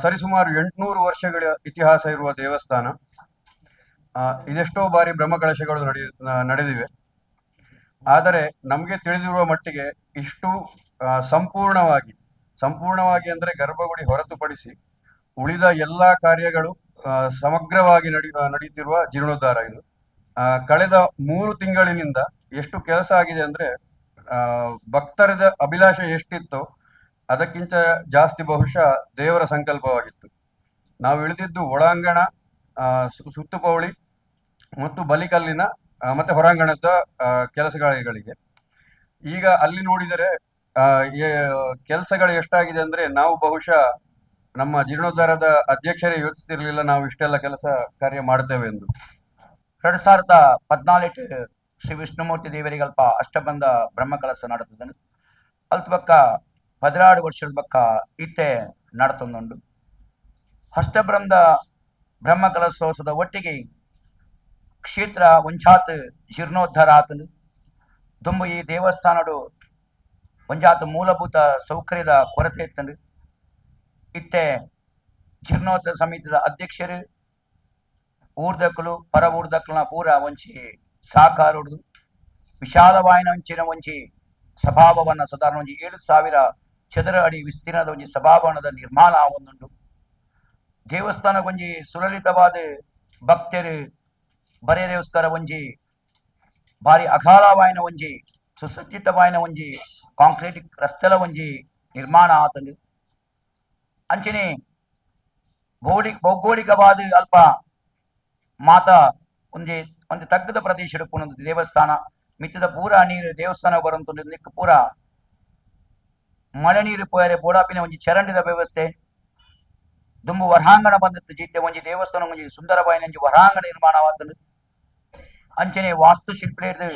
ಸರಿಸುಮಾರು 800 ವರ್ಷಗಳ ಇತಿಹಾಸ ಇರುವ ದೇವಸ್ಥಾನ. ಇದೆಷ್ಟೋ ಬಾರಿ ಬ್ರಹ್ಮಕಲಶಗಳು ನಡೆದಿವೆ. ಆದರೆ ನಮಗೆ ತಿಳಿದಿರುವ ಮಟ್ಟಿಗೆ ಇಷ್ಟು ಸಂಪೂರ್ಣವಾಗಿ ಅಂದರೆ ಗರ್ಭಗುಡಿ ಹೊರತುಪಡಿಸಿ ಉಳಿದ ಎಲ್ಲ ಕಾರ್ಯಗಳು ಸಮಗ್ರವಾಗಿ ನಡೆಯುತ್ತಿರುವ ಜೀರ್ಣೋದ್ಧಾರ ಇದು. ಕಳೆದ 3 ತಿಂಗಳಿನಿಂದ ಎಷ್ಟು ಕೆಲಸ ಆಗಿದೆ ಅಂದರೆ ಭಕ್ತರದ ಅಭಿಲಾಷೆ ಎಷ್ಟಿತ್ತೋ ಅದಕ್ಕಿಂತ ಜಾಸ್ತಿ ಬಹುಶಃ ದೇವರ ಸಂಕಲ್ಪವಾಗಿತ್ತು. ನಾವು ಇಳಿದಿದ್ದು ಒಳಾಂಗಣ, ಸುತ್ತುಪೌಳಿ ಮತ್ತು ಬಲಿಕಲ್ಲಿನ ಮತ್ತೆ ಹೊರಾಂಗಣದ ಕೆಲಸಗಳಿಗೆ. ಈಗ ಅಲ್ಲಿ ನೋಡಿದರೆ ಕೆಲಸಗಳು ಎಷ್ಟಾಗಿದೆ ಅಂದ್ರೆ ನಾವು ಬಹುಶಃ ನಮ್ಮ ಜೀರ್ಣೋದ್ಧಾರದ ಅಧ್ಯಕ್ಷರೇ ಯೋಚಿಸ್ತಿರ್ಲಿಲ್ಲ ನಾವು ಇಷ್ಟೆಲ್ಲ ಕೆಲಸ ಕಾರ್ಯ ಮಾಡ್ತೇವೆ ಎಂದು. 2014 ಶ್ರೀ ವಿಷ್ಣುಮೂರ್ತಿ ದೇವರಿಗಲ್ಪ ಅಷ್ಟಬಂಧ ಬ್ರಹ್ಮಕಲಶ ನಡೆತದನು. ಅಲ್ತ ಬಕ್ಕ 16 ವರ್ಷದ ಬಕ್ಕ ಇತ್ತೆ ನಡತೊಂದುಂಡು. ಅಷ್ಟಬ್ರಹ್ಮದ ಬ್ರಹ್ಮಕಲಶೋತ್ಸವದ ಒಟ್ಟಿಗೆ ಕ್ಷೇತ್ರ ಒಂಜಾತ್ ಜೀರ್ಣೋದ್ಧಾರ ಆತನು. ದುಂಬು ಈ ದೇವಸ್ಥಾನಡು ಒಂಜಾತ ಮೂಲಭೂತ ಸೌಕರ್ಯದ ಕೊರತೆ ಇತ್ತಂಡು. ಇತ್ತೆ ಜೀರ್ಣೋದ್ಧಾರ ಸಮಿತಿದ ಅಧ್ಯಕ್ಷರು ಊರ್ದಕ್ಕಲು ಪರ ಊರ್ದಕ್ಕಲನ ಪೂರ ಒಂಚಿ ಸಾಕಾರುಡು ವಿಶಾಲವಾಯಿನ ಒಂಚಿನ ಒಂಜಿ ಸಭಾಭವನ ಸಾಧಾರಣ ಒಂಜಿ 7000 ಚದರ ಅಡಿ ವಿಸ್ತೀರ್ಣದ ಒಂಜಿ ಸಭಾಭವನದ ನಿರ್ಮಾಣ ಆವೊಂದುಂಡು. ದೇವಸ್ಥಾನ ಒಂಜಿ ಸುಲಲಿತವಾದ ಭಕ್ತರು ಬರೆಯದೋಸ್ಕರ ಒಂಜಿ ಭಾರಿ ಅಗಾಧವಾಯಿನ ಒಂಜಿ ಸುಸಜ್ಜಿತವಾಯಿನ ಒಂಜಿ ಕಾಂಕ್ರೀಟ್ ರಸ್ತೆಲ ಒಂಜಿ ನಿರ್ಮಾಣ ಆತಂಡು. ಅಂಚನೆ ಭೌಗೋಳಿಕವಾದ ಅಲ್ಪ ಮಾತ ಒಂಜಿ ಒಂದು ತಗ್ಗದ ಪ್ರದೇಶ ಪುನೊಂದು ದೇವಸ್ಥಾನ ಮಿತ್ತದ ಪೂರ ನೀರು ದೇವಸ್ಥಾನ ಬರಂತುಂಡು. ನಿಕ್ಕು ಪೂರ ಮಳೆ ನೀರು ಪೋಯರೆ ಬೋಡಾಪಿನ ಒಂಜಿ ಚರಂಡಿದ ವ್ಯವಸ್ಥೆ. ದುಂಬು ಹೊರಾಂಗಣ ಬಂದಿತ್ತು ಜೀತೆ ಒಂಜಿ ದೇವಸ್ಥಾನ ಒಂಜಿ ಸುಂದರವಾಯಿನ ಒಂಜಿ ಹೊರಾಂಗಣ ನಿರ್ಮಾಣವಾತಂಡು. ಅಂಚನೆ ವಾಸ್ತುಶಿಲ್ಪಿ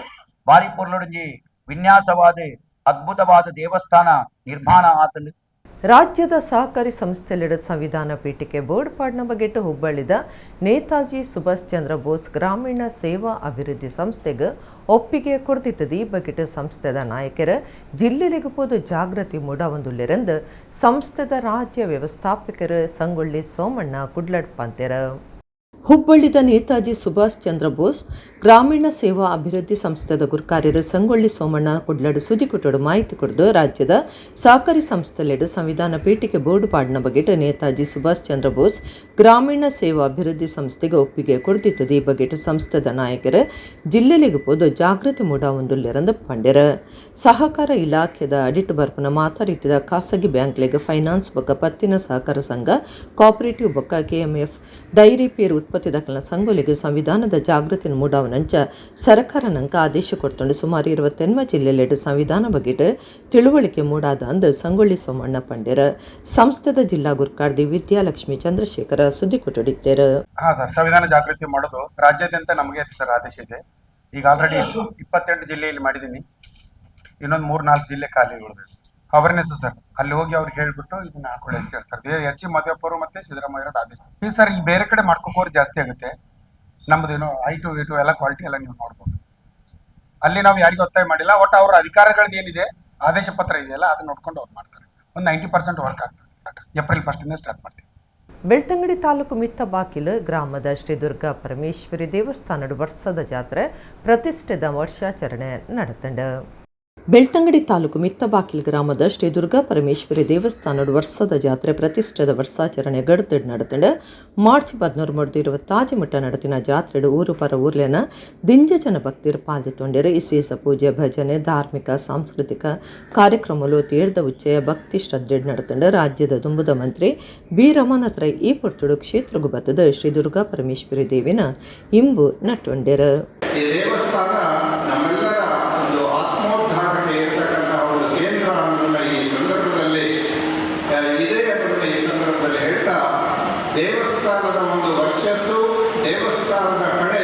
ಭಾರಿ ಪೊರ್ಲುಡೊಂಜಿ ವಿನ್ಯಾಸವಾದ ಅದ್ಭುತವಾದ ದೇವಸ್ಥಾನ ನಿರ್ಮಾಣ ಆತಂಡು. ರಾಜ್ಯದ ಸಹಕಾರಿ ಸಂಸ್ಥೆಲಿಡ ಸಂವಿಧಾನ ಪೀಠಿಕೆ ಬೋರ್ಡ್ ಪಾಡ್ನ ಬಗೆಟ್ ಹುಬ್ಬಳ್ಳಿದ ನೇತಾಜಿ ಸುಭಾಷ್ ಚಂದ್ರ ಬೋಸ್ ಗ್ರಾಮೀಣ ಸೇವಾ ಅಭಿವೃದ್ಧಿ ಸಂಸ್ಥೆಗೆ ಒಪ್ಪಿಗೆ ಕೊಡ್ತಿತ್ತದ. ಈ ಬಗೆಟ್ ಸಂಸ್ಥೆದ ನಾಯಕರ ಜಿಲ್ಲೆಲಿಗೆ ಪೋದು ಜಾಗೃತಿ ಮೂಡಾವೊಂದುಲ್ಲೆರೆಂದು ಸಂಸ್ಥೆದ ರಾಜ್ಯ ವ್ಯವಸ್ಥಾಪಕರು ಸಂಗೊಳ್ಳಿ ಸೋಮಣ್ಣ ಕುಡ್ಲಡ್ ಪಂತೆರ. ಹುಬ್ಬಳ್ಳಿದ ನೇತಾಜಿ ಸುಭಾಷ್ ಚಂದ್ರ ಬೋಸ್ ಗ್ರಾಮೀಣ ಸೇವಾ ಅಭಿವೃದ್ಧಿ ಸಂಸ್ಥೆದ ಗುರ್ಕಾರ್ಯರು ಸಂಗೊಳ್ಳಿ ಸೋಮಣ್ಣ ಕುಡ್ಲಡು ಸುದ್ದಿಕುಟಡು ಮಾಹಿತಿ ಕೊಡ್ದು ರಾಜ್ಯದ ಸಹಕಾರಿ ಸಂಸ್ಥೆಲೆಡು ಸಂವಿಧಾನ ಪೀಠಿಕೆ ಬೋರ್ಡ್ ಪಾಡಿನ ಬಗೆಟ್ ನೇತಾಜಿ ಸುಭಾಷ್ ಚಂದ್ರ ಬೋಸ್ ಗ್ರಾಮೀಣ ಸೇವಾ ಅಭಿವೃದ್ಧಿ ಸಂಸ್ಥೆಗೆ ಒಪ್ಪಿಗೆ ಕೊಡ್ತಿತ್ತದ. ಈ ಬಗೆಟ್ ಸಂಸ್ಥೆದ ನಾಯಕರು ಜಿಲ್ಲೆಲಿಗೆ ಪೋದು ಜಾಗೃತಿ ಮೂಡಾವೊಂದುಲ್ಲೆರಂದು ಪಂಡೆರ. ಸಹಕಾರ ಇಲಾಖೆದ ಅಡಿಟ್ ಬರ್ಪನ ಮಾತಾ ರೀತಿದ ಖಾಸಗಿ ಬ್ಯಾಂಕ್ಲೆಗ್ ಫೈನಾನ್ಸ್ ಬೊಕ್ಕ ಪತ್ತಿನ ಸಹಕಾರ ಸಂಘ, ಕೋಆಪರೇಟಿವ್ ಬೊಕ್ಕ ಕೆಎಂಎಫ್, ಡೈರಿ ಪೇರು ಉತ್ಪತ್ತಿ ದಾಖಲಿನ ಸಂಘೊಲೆಗ್ ಸಂವಿಧಾನದ ಜಾಗೃತಿ ಮೂಡಾವನಂಚ ಸರ್ಕಾರ ನಂಕ ಆದೇಶ ಕೊಡ್ತುಂಡು. ಸುಮಾರು 28 ಜಿಲ್ಲೆಲೆಡ್ ಸಂವಿಧಾನ ಬಗೆಟ್ ತಿಳುವಳಿಕೆ ಮೂಡಾದ ಅಂದ್ ಸಂಗೊಳ್ಳಿ ಸೋಮಣ್ಣ ಪಂಡೆರ. ಸಂಸ್ಥೆದ ಜಿಲ್ಲಾ ಗುರ್ಕಾರ್ದಿ ವಿದ್ಯಾಲಕ್ಷ್ಮಿ ಚಂದ್ರಶೇಖರ ಸುದ್ದಿ ಕೊಟ್ಟಡಿತ್ತೇರು. ಹಾ ಸರ್, ಸಂವಿಧಾನ ಜಾಗೃತಿ ಮಾಡೋದು ರಾಜ್ಯಾದ್ಯಂತ ನಮಗೆ ಸರ್ ಆದೇಶ ಇದೆ. ಈಗ ಆಲ್ರೆಡಿ 28 ಜಿಲ್ಲೆಯಲ್ಲಿ ಮಾಡಿದ್ದೀನಿ. ಇನ್ನೊಂದು 3-4 ಜಿಲ್ಲೆ ಖಾಲಿ ಉಳಿದಿದೆ. Awareness sir. ಅಲ್ಲಿ ಹೋಗಿ ಅವ್ರಿಗೆ ಹೇಳ್ಬಿಟ್ಟು ಇದನ್ನ ಹಾಕೊಳ್ಳಿ ಅಂತ ಹೇಳ್ತಾರೆ. ಎಚ್ ಸಿ ಮಾದೇವಪ್ಪರು ಮತ್ತೆ ಸಿದ್ದರಾಮಯ್ಯ ಆದೇಶ. ಈ ಸರ್ ಈ ಬೇರೆ ಕಡೆ ಮಾಡ್ಕೋಕೋರು ಜಾಸ್ತಿ ಆಗುತ್ತೆ. ನಮ್ಮದೇನು I2 A2 ಎಲ್ಲ ಕ್ವಾಲಿಟಿ ಎಲ್ಲ ನೀವು ನೋಡ್ಬೋದು. ಅಲ್ಲಿ ನಾವು ಯಾರಿಗೂ ಒತ್ತಾಯ ಮಾಡಿಲ್ಲ. ಒಟ್ಟು ಅವ್ರ ಅಧಿಕಾರಗಳದ್ದು ಏನಿದೆ ಆದೇಶ ಪತ್ರ ಇದೆಯಲ್ಲ ಅದನ್ನ ನೋಡ್ಕೊಂಡು ಅವ್ರು ಮಾಡ್ತಾರೆ. ಒಂದು 90% ವರ್ಕ್ ಆಗ್ತದೆ. ಏಪ್ರಿಲ್ 1 ಸ್ಟಾರ್ಟ್ ಮಾಡ್ತೀವಿ. ಬೆಳ್ತಂಗಡಿ ತಾಲೂಕು ಮಿತ್ತಬಾಕಿಲು ಗ್ರಾಮದ ಶ್ರೀ ದುರ್ಗಾ ಪರಮೇಶ್ವರಿ ದೇವಸ್ಥಾನದ ವರ್ಷದ ಜಾತ್ರೆ ಪ್ರತಿಷ್ಠಿತ ವರ್ಷಾಚರಣೆ ನಡೆತಂಡು. ಬೆಳ್ತಂಗಡಿ ತಾಲೂಕು ಮಿತ್ತಬಾಕಿಲ್ ಗ್ರಾಮದ ಶ್ರೀ ದುರ್ಗಾ ಪರಮೇಶ್ವರಿ ದೇವಸ್ಥಾನದ ವರ್ಷದ ಜಾತ್ರೆ ಪ್ರತಿಷ್ಠಿತ ವರ್ಷಾಚರಣೆ ಗಡ್ದಡ್ ನಡೆತಂಡು. ಮಾರ್ಚ್ 13 25 ಮುಟ್ಟ ನಡೆತಿನ ಜಾತ್ರೆಡು ಊರು ಪರ ಊರ್ಲೆನ ದಿಂಜ ಜನ ಭಕ್ತಿರು ಪಾಲ್ದಿತ್ತೊಂಡೆರು. ವಿಶೇಷ ಪೂಜೆ, ಭಜನೆ, ಧಾರ್ಮಿಕ ಸಾಂಸ್ಕೃತಿಕ ಕಾರ್ಯಕ್ರಮಲು ತೀರ್ಥ ಉಚ್ಚಯ ಭಕ್ತಿ ಶ್ರದ್ಧೆ ನಡೆತಂಡು. ರಾಜ್ಯದ ದುಂಬುದ ಮಂತ್ರಿ ಬಿ ರಮಾನಾಥ ರೈ ಈ ಪೊರ್ತುಡು ಕ್ಷೇತ್ರಗು ಬತ್ತದ ಶ್ರೀ ದುರ್ಗಾ ಪರಮೇಶ್ವರಿ ದೇವಿನ ಇಂಬು ನಟ್ಟೊಂಡೆರು. ಈ ದೇವಸ್ಥಾನ ನಮ್ಮೆಲ್ಲರ ಒಂದು ಆತ್ಮೋದ್ಧಾರಕ್ಕೆ ಇರತಕ್ಕಂತಹ ಒಂದು ಕೇಂದ್ರ ಅನ್ನೋದನ್ನ ಈ ಸಂದರ್ಭದಲ್ಲಿ ಇದೆ ಅನ್ನೋದನ್ನ ಈ ಸಂದರ್ಭದಲ್ಲಿ ಹೇಳ್ತಾ, ದೇವಸ್ಥಾನದ ಒಂದು ವರ್ಚಸ್ಸು ದೇವಸ್ಥಾನದ ಕಡೆ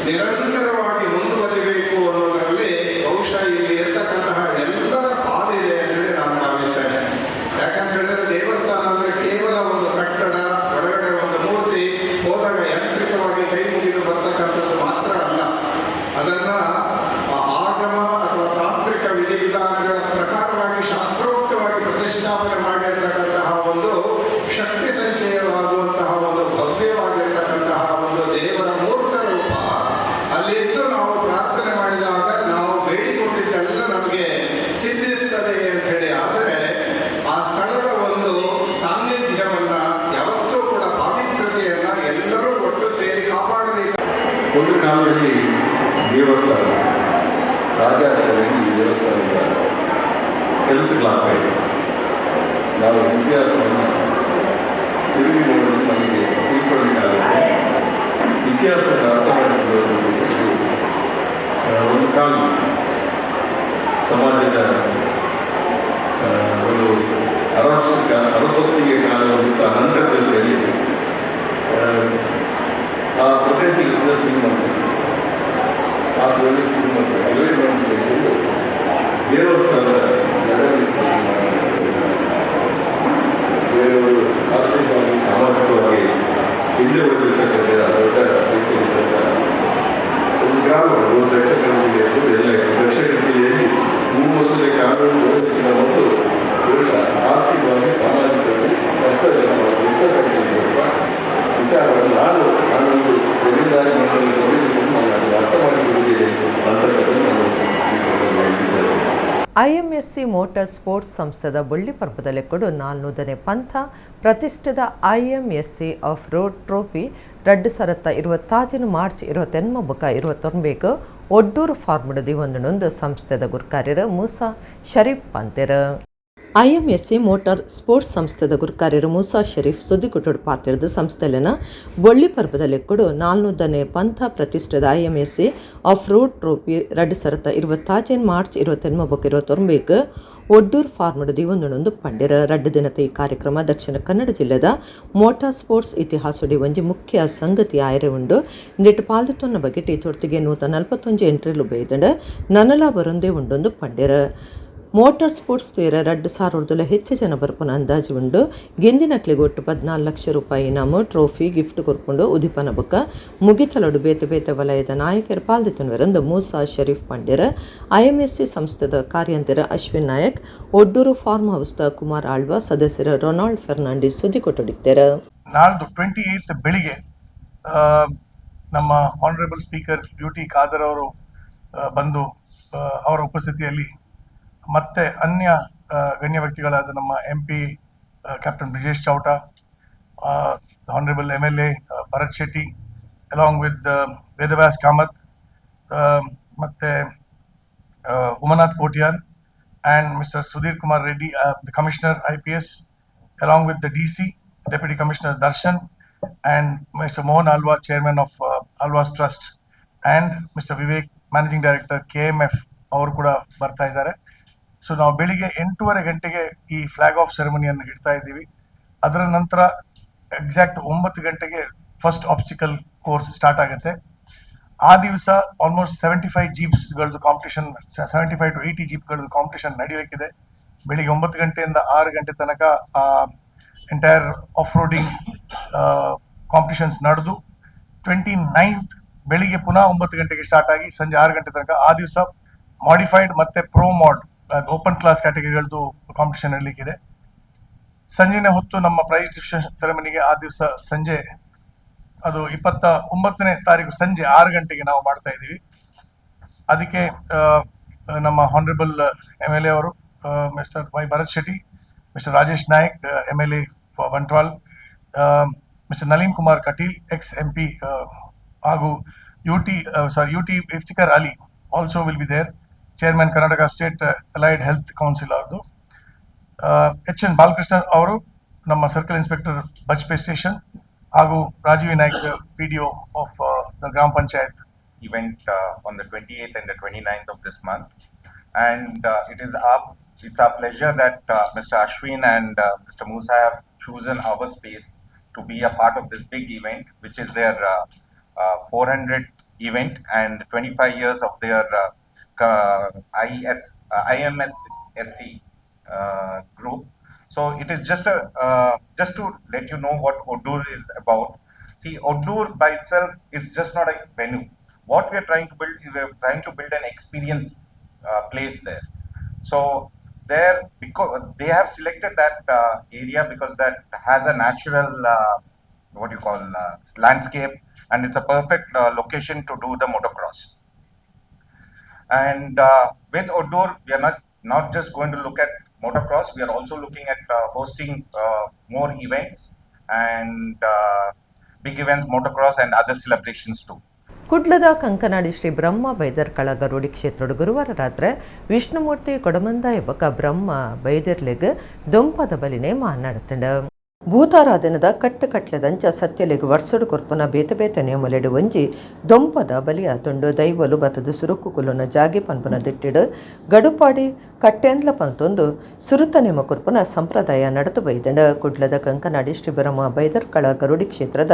ನಿರಂತರವಾಗಿ ಮುಂದುವರಿಬೇಕು ಅನ್ನೋದರಲ್ಲಿ ಬಹುಶಃ ಇಲ್ಲಿ ಇರ್ತಕ್ಕಂತಹ ಎಲ್ಲರ ಪಾಲಿದೆ ಅಂತ ಹೇಳಿ ನಾನು ಭಾವಿಸ್ತೇನೆ. ಯಾಕಂತ ಹೇಳಿದ್ರೆ ದೇವಸ್ಥಾನ ಅಂದ್ರೆ ಕೇವಲ ಒಂದು ಕಟ್ಟಡ, ಒಳಗಡೆ ಒಂದು ಮೂರ್ತಿ, ಹೋದಾಗ ಯಾಂತ್ರಿಕವಾಗಿ ಕೈ ಮುಗಿದು ಬರ್ತಕ್ಕಂಥದ್ದು ಮಾತ್ರ ಅಲ್ಲ. ಅದನ್ನ ಆಗಮ ಅಥವಾ ತಾಂತ್ರಿಕ ವಿಧಿವಿಧಾನಗಳ ಪ್ರಕಾರವಾಗಿ ಶಾಸ್ತ್ರೋಕ್ತವಾಗಿ ಪ್ರತಿಷ್ಠಾಪನೆ ಮಾಡಿರ್ತಕ್ಕಂತಹ ಒಂದು ಶಕ್ತಿ ಸಂಚಯವಾಗುವಂತಹ ಒಂದು ಭವ್ಯವಾಗಿರ್ತಕ್ಕಂತಹ ಒಂದು ದೇವರ ಮೂರ್ತ ರೂಪ. ಅಲ್ಲಿದ್ದು ನಾವು ಪ್ರಾರ್ಥನೆ ಮಾಡಿದಾಗ ನಾವು ಬೇಡಿಕೊಂಡಿದ್ದೆಲ್ಲ ನಮಗೆ ಸಿದ್ಧಿಸ್ತದೆ ಅಂತ ಹೇಳಿ. ಆದರೆ ಆ ಸ್ಥಳದ ಒಂದು ಸಾನ್ನಿಧ್ಯವನ್ನ ಯಾವತ್ತೂ ಕೂಡ ಪಾವಿತ್ರ್ಯತೆಯನ್ನ ಎಲ್ಲರೂ ಒಟ್ಟು ಸೇರಿ ಕಾಪಾಡಬೇಕು. ಒಂದು ಕಾಲದಲ್ಲಿ ದೇವಸ್ಥಾನ ರಾಜಾಶ್ರಯಲ್ಲಿ ಈ ದೇವಸ್ಥಾನದ ಕೆಲಸಗಳಾಗ್ತಾ ಇದೆ. ನಾವು ಇತಿಹಾಸವನ್ನು ತಿರುಗಿ ನೋಡಲು ನಮಗೆ ತಿಳ್ಕೊಳ್ಳಿಕ್ಕಾಗುತ್ತೆ. ಇತಿಹಾಸವನ್ನು ಅರ್ಥ ಮಾಡಿಕೊಳ್ಳೋದು ಇದು ಒಂದು ಕಾಲ ಸಮಾಜದ ಒಂದು ಅರಸೊತ್ತಿಗೆ ಕಾಲವಾಗಿತ್ತು. ಆ ನಂತರ ದಿವಸದಲ್ಲಿ ಆ ಪ್ರದೇಶದಿಂದ ಶ್ರೀಮಂತರು ಆ ಪ್ರದೇಶದ ಸೇರಿಕೊಂಡು ದೇವಸ್ಥಾನದ ಬೇರೆಯವರು ಆರ್ಥಿಕವಾಗಿ ಸಾಮಾಜಿಕವಾಗಿ ಹಿಂದೆ ಉಳಿದಿರ್ತಕ್ಕಂಥ ದೊಡ್ಡ ಸಂಖ್ಯೆಯಲ್ಲಿದ್ದಂಥ ಒಂದು ಗ್ರಾಮ, ಒಂದು ದಕ್ಷಿಣ ಕನ್ನಡ ಜಿಲ್ಲೆಯದ್ದು ಎಲ್ಲ ದಕ್ಷಿಣ ಕನ್ನಡ ಜಿಲ್ಲೆಯಲ್ಲಿ ಮೂವತ್ತನೇ ಕಾನೂನು ಬರೋದಕ್ಕಿಂತ ಮೊದಲು ಬಹುಶಃ ಆರ್ಥಿಕವಾಗಿ ಸಾಮಾಜಿಕವಾಗಿ ಕಷ್ಟಜನವಾಗಿದ್ದ ಸಂಖ್ಯೆಯಲ್ಲಿರುವ ವಿಚಾರವನ್ನು ನಾನೊಂದು ಜಮೀನ್ದಾರಿ ಮಂಡಲದಲ್ಲಿ ನಾನು ಅದನ್ನು ಅರ್ಥ ಮಾಡಿಕೊಂಡಿದ್ದೇನೆ ಅಂತಕ್ಕಂಥದ್ದು ನಾನು ಈ ಸಂದರ್ಭದಲ್ಲಿ ಹೇಳಲಿಕ್ಕೆ. IMSC motor sports ಸಂಸ್ಥೆದ ಬೊಳ್ಳಿ ಪರ್ಬದ ಲೆಕ್ಕಡು 400ನೇ ಪಂಥ ಪ್ರತಿಷ್ಠಿತ IMSC of road trophy 2026 March 29 29 Oddur ಫಾರ್ಮ್ಡ್ ದಿವೊಂದು ಸಂಸ್ಥೆದ ಗುರ್ಕಾರ್ಯರು Musa Sharif ಪಂತೆರು. IMSC motor sports ಸಂಸ್ಥೆದ ಗುರ್ಕಾರ್ಯರು ಮೂಸಾ ಶರೀಫ್ ಸುದ್ದಿಕೊಟ್ಟಡು ಪಾತ್ರದ ಸಂಸ್ಥೆಲಿನ ಬೊಳ್ಳಿ ಪರ್ಬದ ಲೆಕ್ಕಡು 400ನೇ ಪಂಥ ಪ್ರತಿಷ್ಠಿತ IMSC of road trophy 2026 March 29 29 Oddur ಫಾರ್ಮ್ಡ್ ದಿವೊಂದು ಪಂಡಿರ. 2 ದಿನದ ಈ ಕಾರ್ಯಕ್ರಮ ದಕ್ಷಿಣ ಕನ್ನಡ ಜಿಲ್ಲೆದ ಮೋಟಾರ್ ಸ್ಪೋರ್ಟ್ಸ್ ಇತಿಹಾಸಡಿ ಒಂಜಿ ಮುಖ್ಯ ಸಂಗತಿ ಆಯರೆ ಉಂಡು. ಇಂದೆಟ್ ಪಾಲ್ದೊನ್ನ ಬಗ್ಗೆ ಟೀತೊರ್ತಿಗೆ 141 ಎಂಟ್ರಿಲು ಬೇಯ್ದಂಡ ನನಲ ಬರೊಂದೇ ಉಂಡೊಂದು ಪಂಡಿರ. ಮೋಟಾರ್ ಸ್ಪೋರ್ಟ್ಸ್ ತೂಯರ 2000 ಹೆಚ್ಚು ಜನ ಬರ್ಪುನ ಅಂದಾಜು ಉಂಡು. ಗೆಂದಿನಕ್ಲೆಗ್ ಒಟ್ಟು 14 ಲಕ್ಷ ರೂಪಾಯಿ ಇನಾಮು, ಟ್ರೋಫಿ, ಗಿಫ್ಟ್ ಕೊರ್ಪುಂಡು. ಉದಿಪನ ಬೊಕ್ಕ ಮುಗಿತಲೊಡು ಬೇತೆ ಬೇತೆ ವಲಯದ ನಾಯಕರು ಪಾಲ್ದಿತ್ತುನ್ವೆರಂದು ಮೂಸಾ ಶರೀಫ್ ಪಂಡ್ಯರ. IMSC ಸಂಸ್ಥೆದ ಕಾರ್ಯಂತರ ಅಶ್ವಿನ್ ನಾಯಕ್, ಒಡ್ಡೂರು ಫಾರ್ಮ್ ಹೌಸ್ದ ಕುಮಾರ್ ಆಳ್ವ, ಸದಸ್ಯರ ರೊನಾಲ್ಡ್ ಫೆರ್ನಾಂಡಿಸ್ ಸುದ್ದಿ ಕೊಟ್ಟುಡಿತ್ತೆರ್. ನಾಳ್ದು 28 ಬೆಳಿಗ್ಗೆ ನಮ್ಮ honourable speaker UT Khader ಅವರು ಬಂದು ಅವರ ಉಪಸ್ಥಿತಿಯಲ್ಲಿ ಮತ್ತೆ ಅನ್ಯ ಗಣ್ಯ ವ್ಯಕ್ತಿಗಳಾದ ನಮ್ಮ MP captain Brijesh Chowta, honourable MLA Bharat Shetty along with Vedavyas Kamath ಮತ್ತೆ Umanath Kotian and Mr. Sudhir Kumar Reddy, the Commissioner IPS, along with the DC, Deputy Commissioner Darshan, and Mr. Mohan Alva, Chairman of Alva's Trust, and Mr. Vivek, Managing Director KMF, ಅವರು ಕೂಡ ಬರ್ತಾ ಇದ್ದಾರೆ. So ನಾವು ಬೆಳಿಗ್ಗೆ 8:30 ಗಂಟೆಗೆ ಈ flag of ಸೆರೆಮನಿಯನ್ನು ಇಡ್ತಾ ಇದ್ದೀವಿ. ಅದರ ನಂತರ ಎಕ್ಸಾಕ್ಟ್ 9 ಗಂಟೆಗೆ first obstacle course start ಆಗುತ್ತೆ. ಆ ದಿವಸ ಆಲ್ಮೋಸ್ಟ್ 75 ಜೀಪ್ಸ್ಗಳದ್ದು ಕಾಂಪಿಟೇಷನ್, 75 to 80 ಜೀಪ್ಗಳದ್ದು competition ನಡೆಯಲಿಕ್ಕಿದೆ. ಬೆಳಿಗ್ಗೆ 9 ಗಂಟೆಯಿಂದ 6 ಗಂಟೆ ತನಕ ಆ entire off roading competitions ನಡೆದು 29th ಬೆಳಿಗ್ಗೆ ಪುನಃ 9 ಗಂಟೆಗೆ ಸ್ಟಾರ್ಟ್ ಆಗಿ ಸಂಜೆ 6 ಗಂಟೆ ತನಕ ಆ ದಿವಸ ಮಾಡಿಫೈಡ್ ಮತ್ತು pro mod open class ಕ್ಯಾಟಗರಿಗಳದ್ದು competition ನಡೀಲಿಕ್ಕಿದೆ. ಸಂಜೆನ ಹೊತ್ತು ನಮ್ಮ ಪ್ರೈಸ್ ಡಿಸ್ಟ್ರಿಬ್ಯೂಷನ್ ಸೆರೆಮನಿಗೆ ಆ ದಿವಸ ಸಂಜೆ ಅದು 29ನೇ ತಾರೀಕು ಸಂಜೆ 6 ಗಂಟೆಗೆ ನಾವು ಮಾಡ್ತಾ ಇದ್ದೀವಿ. ಅದಕ್ಕೆ ನಮ್ಮ honourable MLA ಅವರು mister Y Bharat Shetty, mister Rajesh Naik MLA Bantwal, mister Nalin Kumar Kateel ex MP ಹಾಗೂ UT Iftikhar Ali also will be there, chairman Karnataka state allied health council ಅವ್ರದ್ದು, HN Balakrishna ಅವರು ನಮ್ಮ circle inspector Bajpe station ಹಾಗೂ Rajiv Naik PDO of the Grama Panchayat. Event on the 28th and the 29th of this month, and it's our pleasure that Mr. Ashwin and Mr. Musa have chosen our space to be a part of this big event, which is their 400th event and 25 years of their IMSSC group. So it is just just to let you know what Oddur is about. See, Oddur by itself is just not a venue. What we are trying to build, we are trying to build an experience place there. So there, because they have selected that area because that has a natural what you call landscape, and it's a perfect location to do the motocross. And with Oddur, we are not just going to look at motocross, we are also looking at hosting more events and big events, motocross and other celebrations too. ಕುಡ್ಲದ ಕಂಕನಾಡಿ ಶ್ರೀ ಬ್ರಹ್ಮ ಬೈದರ್ಕಳ ಗರುಡಿ ಕ್ಷೇತ್ರದ ಗುರುವಾರ ರಾತ್ರಿ ವಿಷ್ಣುಮೂರ್ತಿ ಕೊಡಮಂದ ಎಂಬಕ ಬ್ರಹ್ಮ ಬೈದರ್ಲೆಗ್ ದೊಂಪದ ಬಲಿನೆ ಮಾನಾಡುತ್ತಂಡ. ಭೂತಾರಾಧನದ ಕಟ್ಟಕಟ್ಲೆದಂಚ ಸತ್ಯಲೆಗ್ ವರ್ಷಡು ಕೊರ್ಪುನ ಬೇತೆ ಬೇತೆ ನೇಮಲೆಡು ಒಂಜಿ ದೊಂಪದ ಬಲಿಯ ತುಂಡು ದೈವಲು ಬತದು ಸುರುಕು ಕುಲುನ ಜಾಗೆ ಪನ್ಪುನ ದಿಟ್ಟಿಡು ಗಡುಪಾಡಿ ಕಟ್ಟೆಂದ್ಲ ಪಂತೊಂದು ಸುರುತ ನೇಮ ಕೊರ್ಪುನ ಸಂಪ್ರದಾಯ ನಡೆದು ಬೈದಂಡ. ಕುಡ್ಲದ ಕಂಕನಾಡಿ ಶ್ರೀ ಬ್ರಹ್ಮ ಬೈದರ್ಕಳ ಗರುಡಿ ಕ್ಷೇತ್ರದ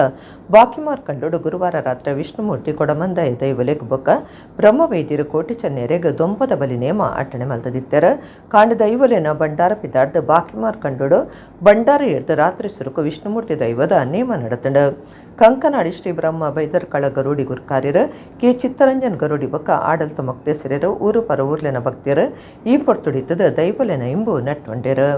ಬಾಕಿಮಾರ್ ಕಂಡೋಡು ಗುರುವಾರ ರಾತ್ರಿ ವಿಷ್ಣುಮೂರ್ತಿ ಕೊಡಮಂದಾಯ ದೈವಲೆಗ್ ಬೊಕ್ಕ ಬ್ರಹ್ಮ ವೈದ್ಯರು ಕೋಟಿ ಚೆನ್ನೇರೆಗ್ ದೊಂಪದ ಬಲಿ ನೇಮ ಅಟ್ಟಣೆ ಮಲ್ತದಿತ್ತರ. ಕಾಂಡ ದೈವಲೆನ ಬಂಡಾರ ಪಿದಾರ್ದ ಬಾಕಿಮಾರ್ ಕಂಡೋಡು ಬಂಡಾರ ಎಡ್ದು ರಾತ್ರಿ ಸುರುಕು ವಿಷ್ಣುಮೂರ್ತಿ ದೈವದ ನೇಮ ನಡೆತಂಡ. ಕಂಕನಾಡಿ ಶ್ರೀ ಬ್ರಹ್ಮ ಬೈದರ್ಕಳ ಗರುಡಿ ಗುರ್ಕಾರ್ಯರು ಕೆ ಚಿತ್ತರಂಜನ್ ಗರುಡಿ ಬೊಕ್ಕ ಆಡಳಿತ ಮೊಕ್ತೇಸರ್ಯರು ಊರು ಪರ ಊರ್ಲೆನ ಭಕ್ತಿಯರು ಈ ಪೊರ್ತುಡಿತದ ದೈವಲೆನ ಇಂಬು ನಟ್ವಂಡೇರು.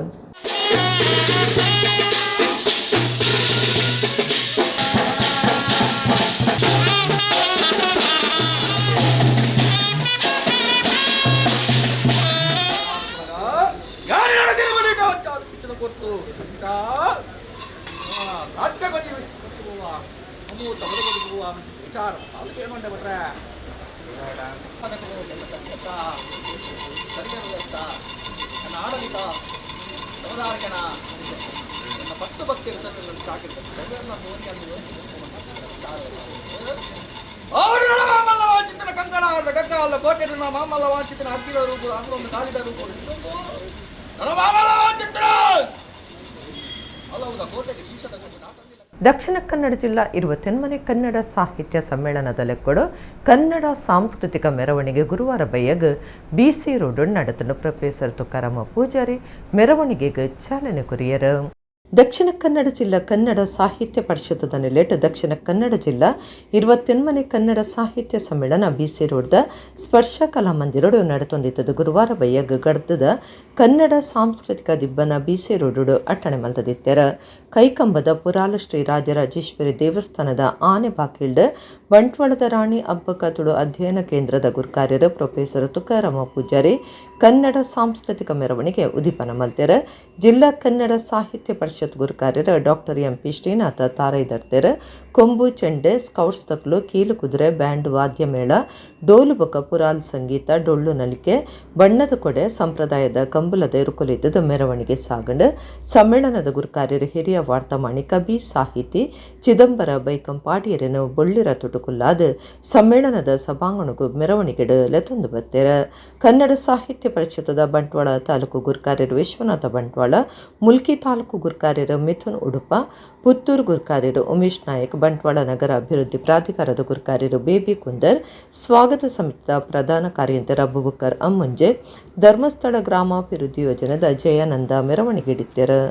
ದಕ್ಷಿಣ ಕನ್ನಡ ಜಿಲ್ಲಾ ಇರುವ ತೆನ್ಮನೆ ಕನ್ನಡ ಸಾಹಿತ್ಯ ಸಮ್ಮೇಳನದ ಲೆಕ್ಕಡು ಕನ್ನಡ ಸಾಂಸ್ಕೃತಿಕ ಮೆರವಣಿಗೆ ಗುರುವಾರ ಬೈಯಗ್ ಬಿಸಿ ರೋಡ್ ನಡೆತನು. ಪ್ರೊಫೆಸರ್ ತುಕಾರಾಮ ಪೂಜಾರಿ ಮೆರವಣಿಗೆಗೆ ಚಾಲನೆ ಕೊರಿಯರು. ದಕ್ಷಿಣ ಕನ್ನಡ ಜಿಲ್ಲಾ ಕನ್ನಡ ಸಾಹಿತ್ಯ ಪರಿಷತ್ತದ ನೆಲೆಟ್ ದಕ್ಷಿಣ ಕನ್ನಡ ಜಿಲ್ಲಾ ಇರುವತ್ತೆನ್ಮನೆ ಕನ್ನಡ ಸಾಹಿತ್ಯ ಸಮ್ಮೇಳನ ಬಿಸಿ ರೋಡ್ದ ಸ್ಪರ್ಶ ಕಲಾಮಂದಿರಡು ನಡೆತೊಂದಿತ್ತದು. ಗುರುವಾರ ಬೈಯಗ್ ಗಡ್ದದ ಕನ್ನಡ ಸಾಂಸ್ಕೃತಿಕ ದಿಬ್ಬನ ಬಿಸಿ ರೋಡು ಅಟ್ಟಣೆ ಮಲ್ತದಿತ್ತರ. ಕೈಕಂಬದ ಪುರಾಲ ಶ್ರೀ ರಾಜರಾಜೇಶ್ವರಿ ದೇವಸ್ಥಾನದ ಆನೆ ಬಾಕಿಲ್ಡ್ ಬಂಟ್ವಾಳದ ರಾಣಿ ಅಬ್ಬಕ್ಕ ತುಳು ಅಧ್ಯಯನ ಕೇಂದ್ರದ ಗುರ್ಕಾರ್ಯರು ಪ್ರೊಫೆಸರ್ ತುಕಾರಾಮ ಪೂಜಾರಿ ಕನ್ನಡ ಸಾಂಸ್ಕೃತಿಕ ಮೆರವಣಿಗೆ ಉದ್ದೀಪನ ಮಲ್ತೆರ. ಜಿಲ್ಲಾ ಕನ್ನಡ ಸಾಹಿತ್ಯ ಪರಿಷತ್ ಗುರುಕಾರ್ಯರು ಡಾಕ್ಟರ್ ಎಂಪಿ ಶ್ರೀನಾಥ ತಾರೈದರ್ತೆರ್. ಕೊಂಬು ಚೆಂಡೆ ಸ್ಕೌಟ್ಸ್ ತಕ್ಲು ಕೀಲು ಕುದುರೆ ಬ್ಯಾಂಡ್ ವಾದ್ಯ ಮೇಳ ಡೋಲು ಬೊಕ್ಕ ಪುರಾಲ್ ಸಂಗೀತ ಡೊಳ್ಳು ನಲಿಕೆ ಬಣ್ಣದ ಕೊಡೆ ಸಂಪ್ರದಾಯದ ಕಂಬುಲದ ಎರುಕೊಲಿದ್ದದು ಮೆರವಣಿಗೆ ಸಾಗಂಡು. ಸಮ್ಮೇಳನದ ಗುರುಕಾರ್ಯರು ಹಿರಿಯ ವಾರ್ತಾಮಾಣಿಕ ಬಿ ಸಾಹಿತಿ ಚಿದಂಬರ ಬೈಕಂಪಾಡಿಯರನ್ನು ಬೊಳ್ಳಿರ ತುಟುಕುಲ್ಲಾದ ಸಮ್ಮೇಳನದ ಸಭಾಂಗಣಗೂ ಮೆರವಣಿಗೆಡು ಲೆತೊಂದು ಬತ್ತೆರ. ಕನ್ನಡ ಸಾಹಿತ್ಯ ಪರಿಷತ್ತದ ಬಂಟ್ವಾಳ ತಾಲೂಕು ಗುರುಕಾರ್ಯರು ವಿಶ್ವನಾಥ ಬಂಟ್ವಾಳ, ಮುಲ್ಕಿ ತಾಲೂಕು ಗುರುಕಾರ್ಯರು ಗುರ್ಕಾರ್ಯರು ಮಿಥುನ್ ಉಡುಪ, ಪುತ್ತೂರು ಗುರ್ಕಾರ್ಯರು ಉಮೇಶ್ ನಾಯಕ್, ಬಂಟ್ವಾಳ ನಗರ ಅಭಿವೃದ್ಧಿ ಪ್ರಾಧಿಕಾರದ ಗುರ್ಕಾರ್ಯರು ಬೇಬಿ ಕುಂದರ್, ಸ್ವಾಗತ ಸಮಿತಿಯ ಪ್ರಧಾನ ಕಾರ್ಯಂತರ ಅಬುಬಕರ್ ಅಮ್ಮುಂಜೆ, ಧರ್ಮಸ್ಥಳ ಗ್ರಾಮಾಭಿವೃದ್ಧಿ ಯೋಜನೆದ ಜಯಾನಂದ ಮೆರವಣಿಗೆ ಹಿಡಿತಾರೆ.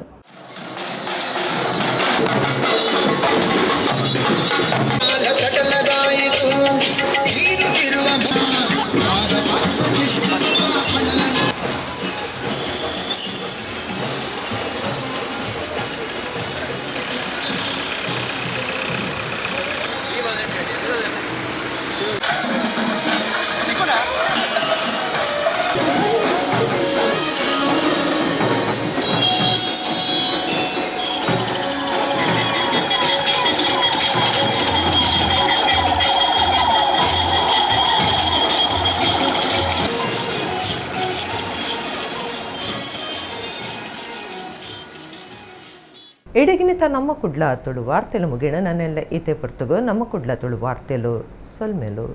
ಇಡಗಿನಿತ ನಮ್ಮ ಕುಡ್ಲ ತುಳು ವಾರ್ತೆಲು ಮುಗಿಣ ನನ್ನೆಲ್ಲ ಈತೆ ಪೊರ್ತುಗು ನಮ್ಮ ಕುಡ್ಲ ತುಳು ವಾರ್ತೆಲು ಸೊಲ್ಮೆಲು.